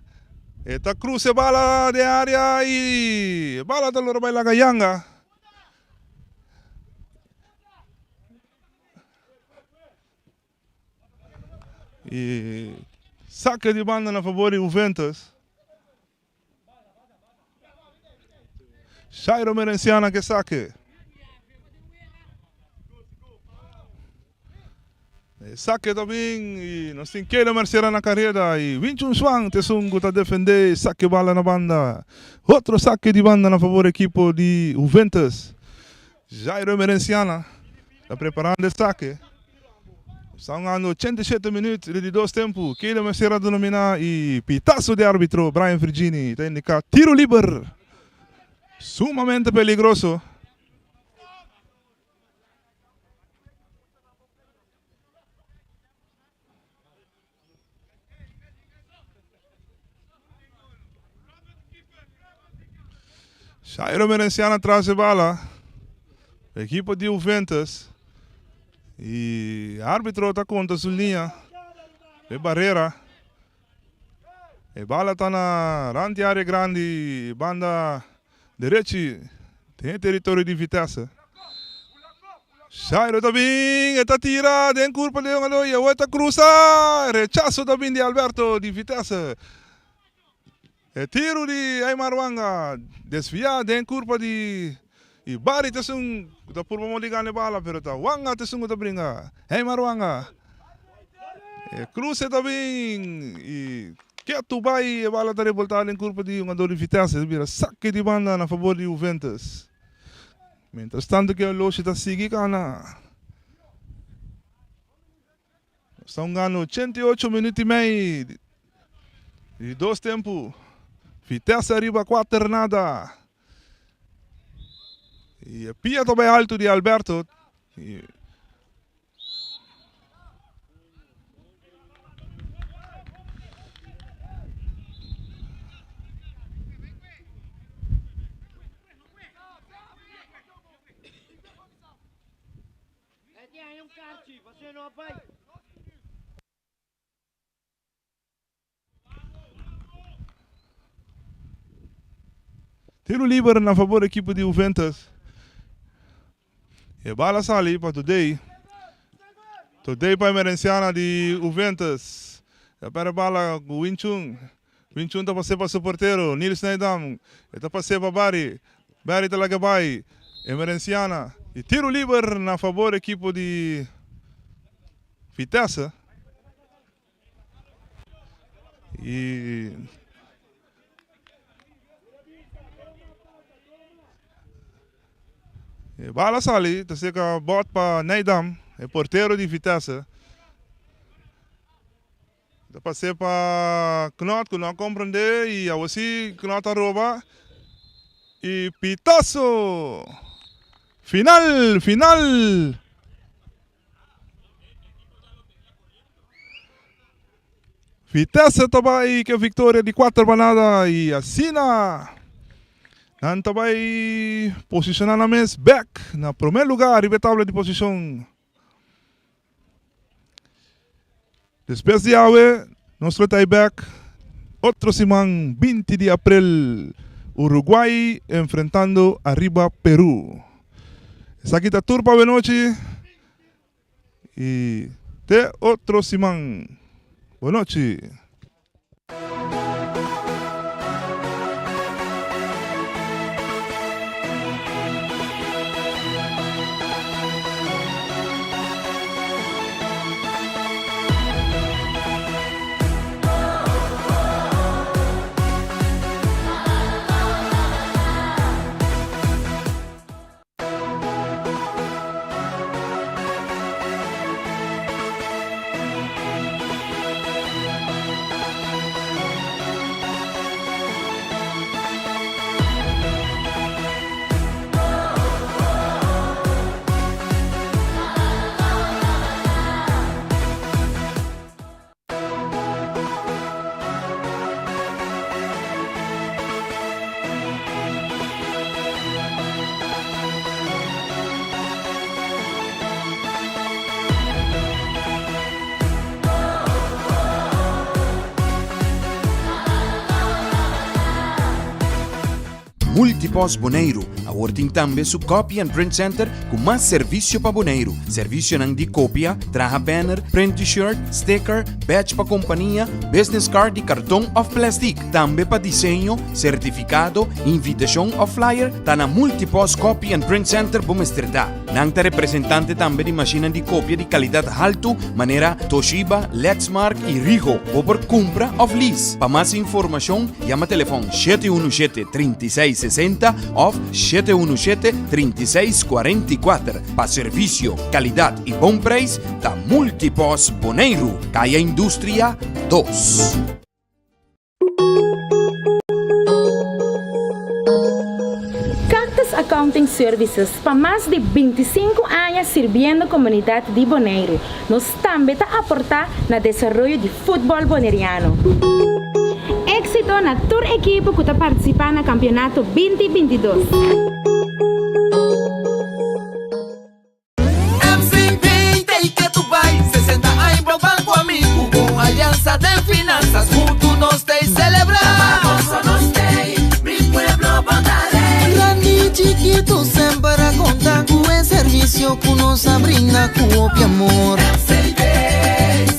E ta cruza e bala den area y e bala ta lora bay laga Yanga. Y. Sake di banda na fabor di Juventus. Jairo Merenciana ke sake. E sake ta bin y nos tin Kele Mercera na careda y Winchun Swan ta esun cu ta defende e sake bala na banda. Otro sake di banda na favor ekipo di Juventus. Jairo Emerenciana ta preparando e sake. Sta hungando 87 minuut di di dos tempo. Kele Mercera ta domina y pitazo di arbitro Brian Virgini ta indica tiro liber. Sumamente peligroso. Jairo Merenciano tras e bala. Equipo di Juventus. Y arbitro ta conta su linea. E barrera. E bala ta na rand di area grandi. Banda derechi den e teritorio di Vitesse. Jairo ta bin, e ta tira den curpa di e hungador y awor e ta cruza. Rechazo ta bin di Alberto di Vitesse. E tiro di Aymar Wanga desvia den curpa di y Barry ta esun cu ta purba moli gana e bala pero ta Wanga ta esun cu ta bringa. Aymar Wanga. E cruce ta bin y ketu bay e bala ta rebolta den curpa di hungador di Vitesse. Ta bira sake di banda na fabor di Juventus. Mientras tanto ke oloshi ta sigui kana. Nos ta hungando 88 minuut y mei di dos tempu. Vitesse ariba 4 nada. Y e pia ta bay alto di Alberto. Y Tiro liber na fabor ekipo di Juventus. E bala sali pa Today. Today pa Emerenciana di Juventus. Ta perde bala ku Win Chun. Win Chun ta pase pa su portero Nils Nijdam. E ta pase pa Barry. Barry ta laga bai. Emerenciana. Y tiro liber na fabor ekipo di Vitesse. Y e bala sali ta seca bot pa Nijdam, e portero di Vitesse. Ta pase pa Knot cu no a comprende y awo si Knot a roba y pitazo! Final! Final! Vitesse ta bai ke victoria di 4 pa nada y asina nan ta bai posiciona nan mes bek na primer lugar riba e tabla di posicion. Despues di awe nos lo ta bek otro siman 20 di april Uruguay enfrentando ariba Peru. Esaki ta tur pa awenochi y te otro siman. Bonochi. Multipost Boneiru awor tin tambe su Copy and Print Center ku mas servisio pa Boneiru. Servisionan di kopia, traha banner, print t-shirt, sticker, badge pa kompania, business card di karton òf plèstik. Tambe pa diseño, sertifikado, invitashon òf flyer ta na Multipost Copy and Print Center bo mester ta. Nan ta representante tambe di mashinnan di kopia di kalidat haltu manera Toshiba, Lexmark i Ricoh. Bo por kumpra òf lease. Pa mas informashon yama telefòn 717 36 60 òf 717 36 44. Pa servisio, kalidat i bon preis ta Multipost Boneiru, Kaya Industria 2. Cactus Accounting Services pa mas di 25 aña sirbiendo komunidat di Boneiru. Nos tambe ta aportá na desaroyo di futbòl boneriano. Éksito na tur ekipo ku ta partisipá na kampionato 2022. MCB ta y ke tu bai 60 aña bo ban cu ami Cu bon alianza den finanzas Hunto nos ta y celebra Pa gozo nos t'ey Mi pueblo bo ta rey. Grandi y chikito semper a conta cu e servicio cu nos a brinda cu hopi amor. MCB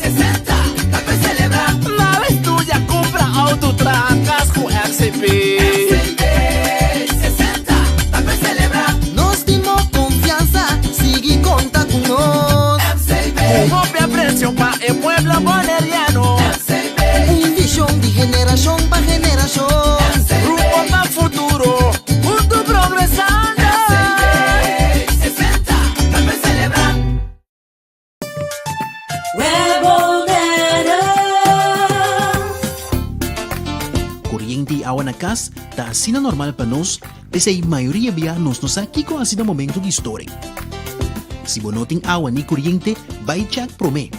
60 ta pa celebra. Nada estudia, cumpra auto, traha cas cu MCB. MCB 60 ta pa celebra. Nos tin bo confianza, sigui conta cu nos. MCB. Cu hopi aprecio pa e pueblo boneriano. MCB. Un vision di generacion pa generacion. MCB. Rumbo pa futuro, hunto progresando. MCB 60 ta pa celebra. Koriente i awa na kas ta asina normal pa nos, p'esei mayoria bia nos no sa kiko hasi na momento di storing. Si bo no tin awa ni koriente, bai chèk promé.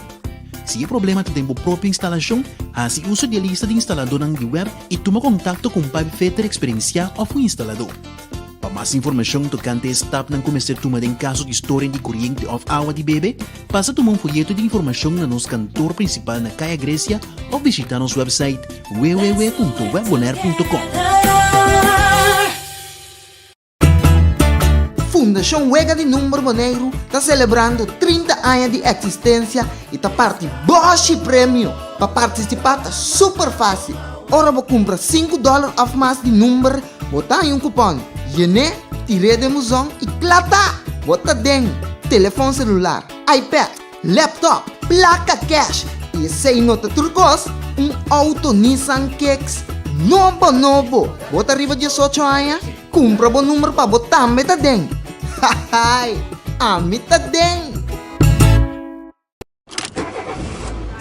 Si e problema ta den bo propio instalashon, hasi uso di e lista di instaladónan di web i tuma kontakto ku un pipefitter eksperensiá òf un instaladó. Pa mas informashon tokante e stapnan ku mester tuma den kaso di storing di koriente òf awa di bebe, pasa tuma un foyeto di informashon na nos kantor prinsipal na Kaya Grecia òf bishitá nos wèpsait www.webbonaire.com. Fundashon Wega di Number Boneiru ta selebrando 30 aña di eksistensia i ta parti bòshi premio! Pa partisipá ta super fásil! Ora bo kumpra sinku dòler òf mas di number, bo ta haña un kupòn. Yen'é, tir'é den buzon i kla ta! Bo ta den telefòn selular, iPad, laptop, plaka kèsh i esei no ta tur kos, un outo Nissan Kicks nobo nobo! Bo ta riba diesocho aña? Kumpra bo number pa bo tambe ta den! Hahaai! Ami ta den!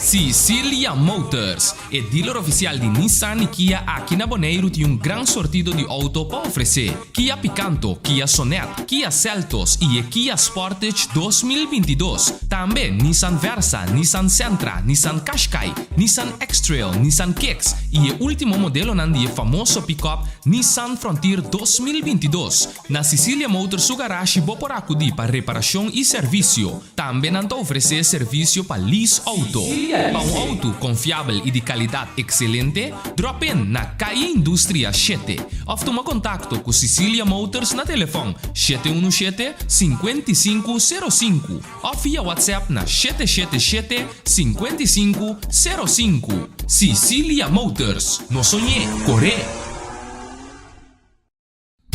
Sicilia Motors, e dealer oficial di Nissan y Kia aki na Boneiru tin un gran sortido di auto pa ofrece. Kia Picanto, Kia Sonet, Kia Seltos y e Kia Sportage 2022. Tambe Nissan Versa, Nissan Sentra, Nissan Qashqai, Nissan X-Trail, Nissan Kicks y e ultimo modelonan di e famoso pick-up Nissan Frontier 2022. Na Sicilia Motors su garashi bo por acudi pa reparacion y servicio. Tambe nan ta ofresé servisio pa lease outo. Pa un outo konfiabel i di kalidat ekselente, drop in na Calle Industria shete òf tuma kontakto ku Sicilia Motors na telefòn 717 55 05 òf via WhatsApp na 777 55 05. Sicilia Motors, no soñ'é, kor'é!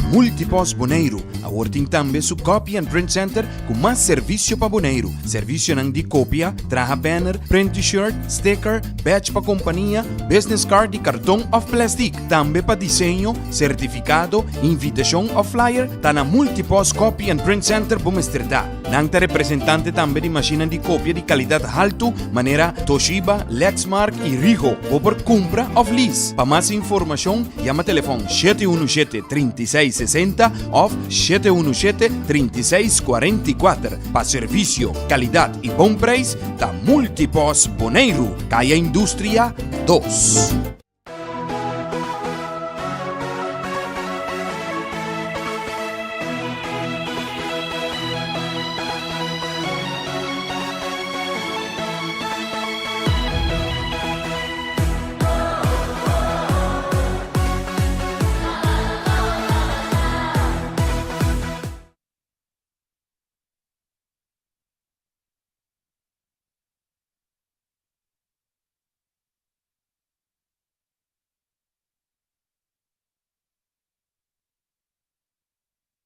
Multipost Boneiru awor tin tambe su Copy and Print Center ku mas servisio pa Boneiru. Servisionan di kopia, traha banner, print t-shirt, sticker, badge pa kompania, business card di karton òf plèstik. Tambe pa diseño, sertifikado, invitashon òf flyer ta na Multipost Copy and Print Center bo mester ta. Nan ta representante tambe di mashinnan di kopia di kalidat haltu manera Toshiba, Lexmark i Ricoh. Bo por kumpra òf lease. Pa mas informashon yama telefòn 717 36 60 òf 717 36 44. Pa servisio, kalidat i bon preis ta Multipost Boneiru, Kaya Industria 2.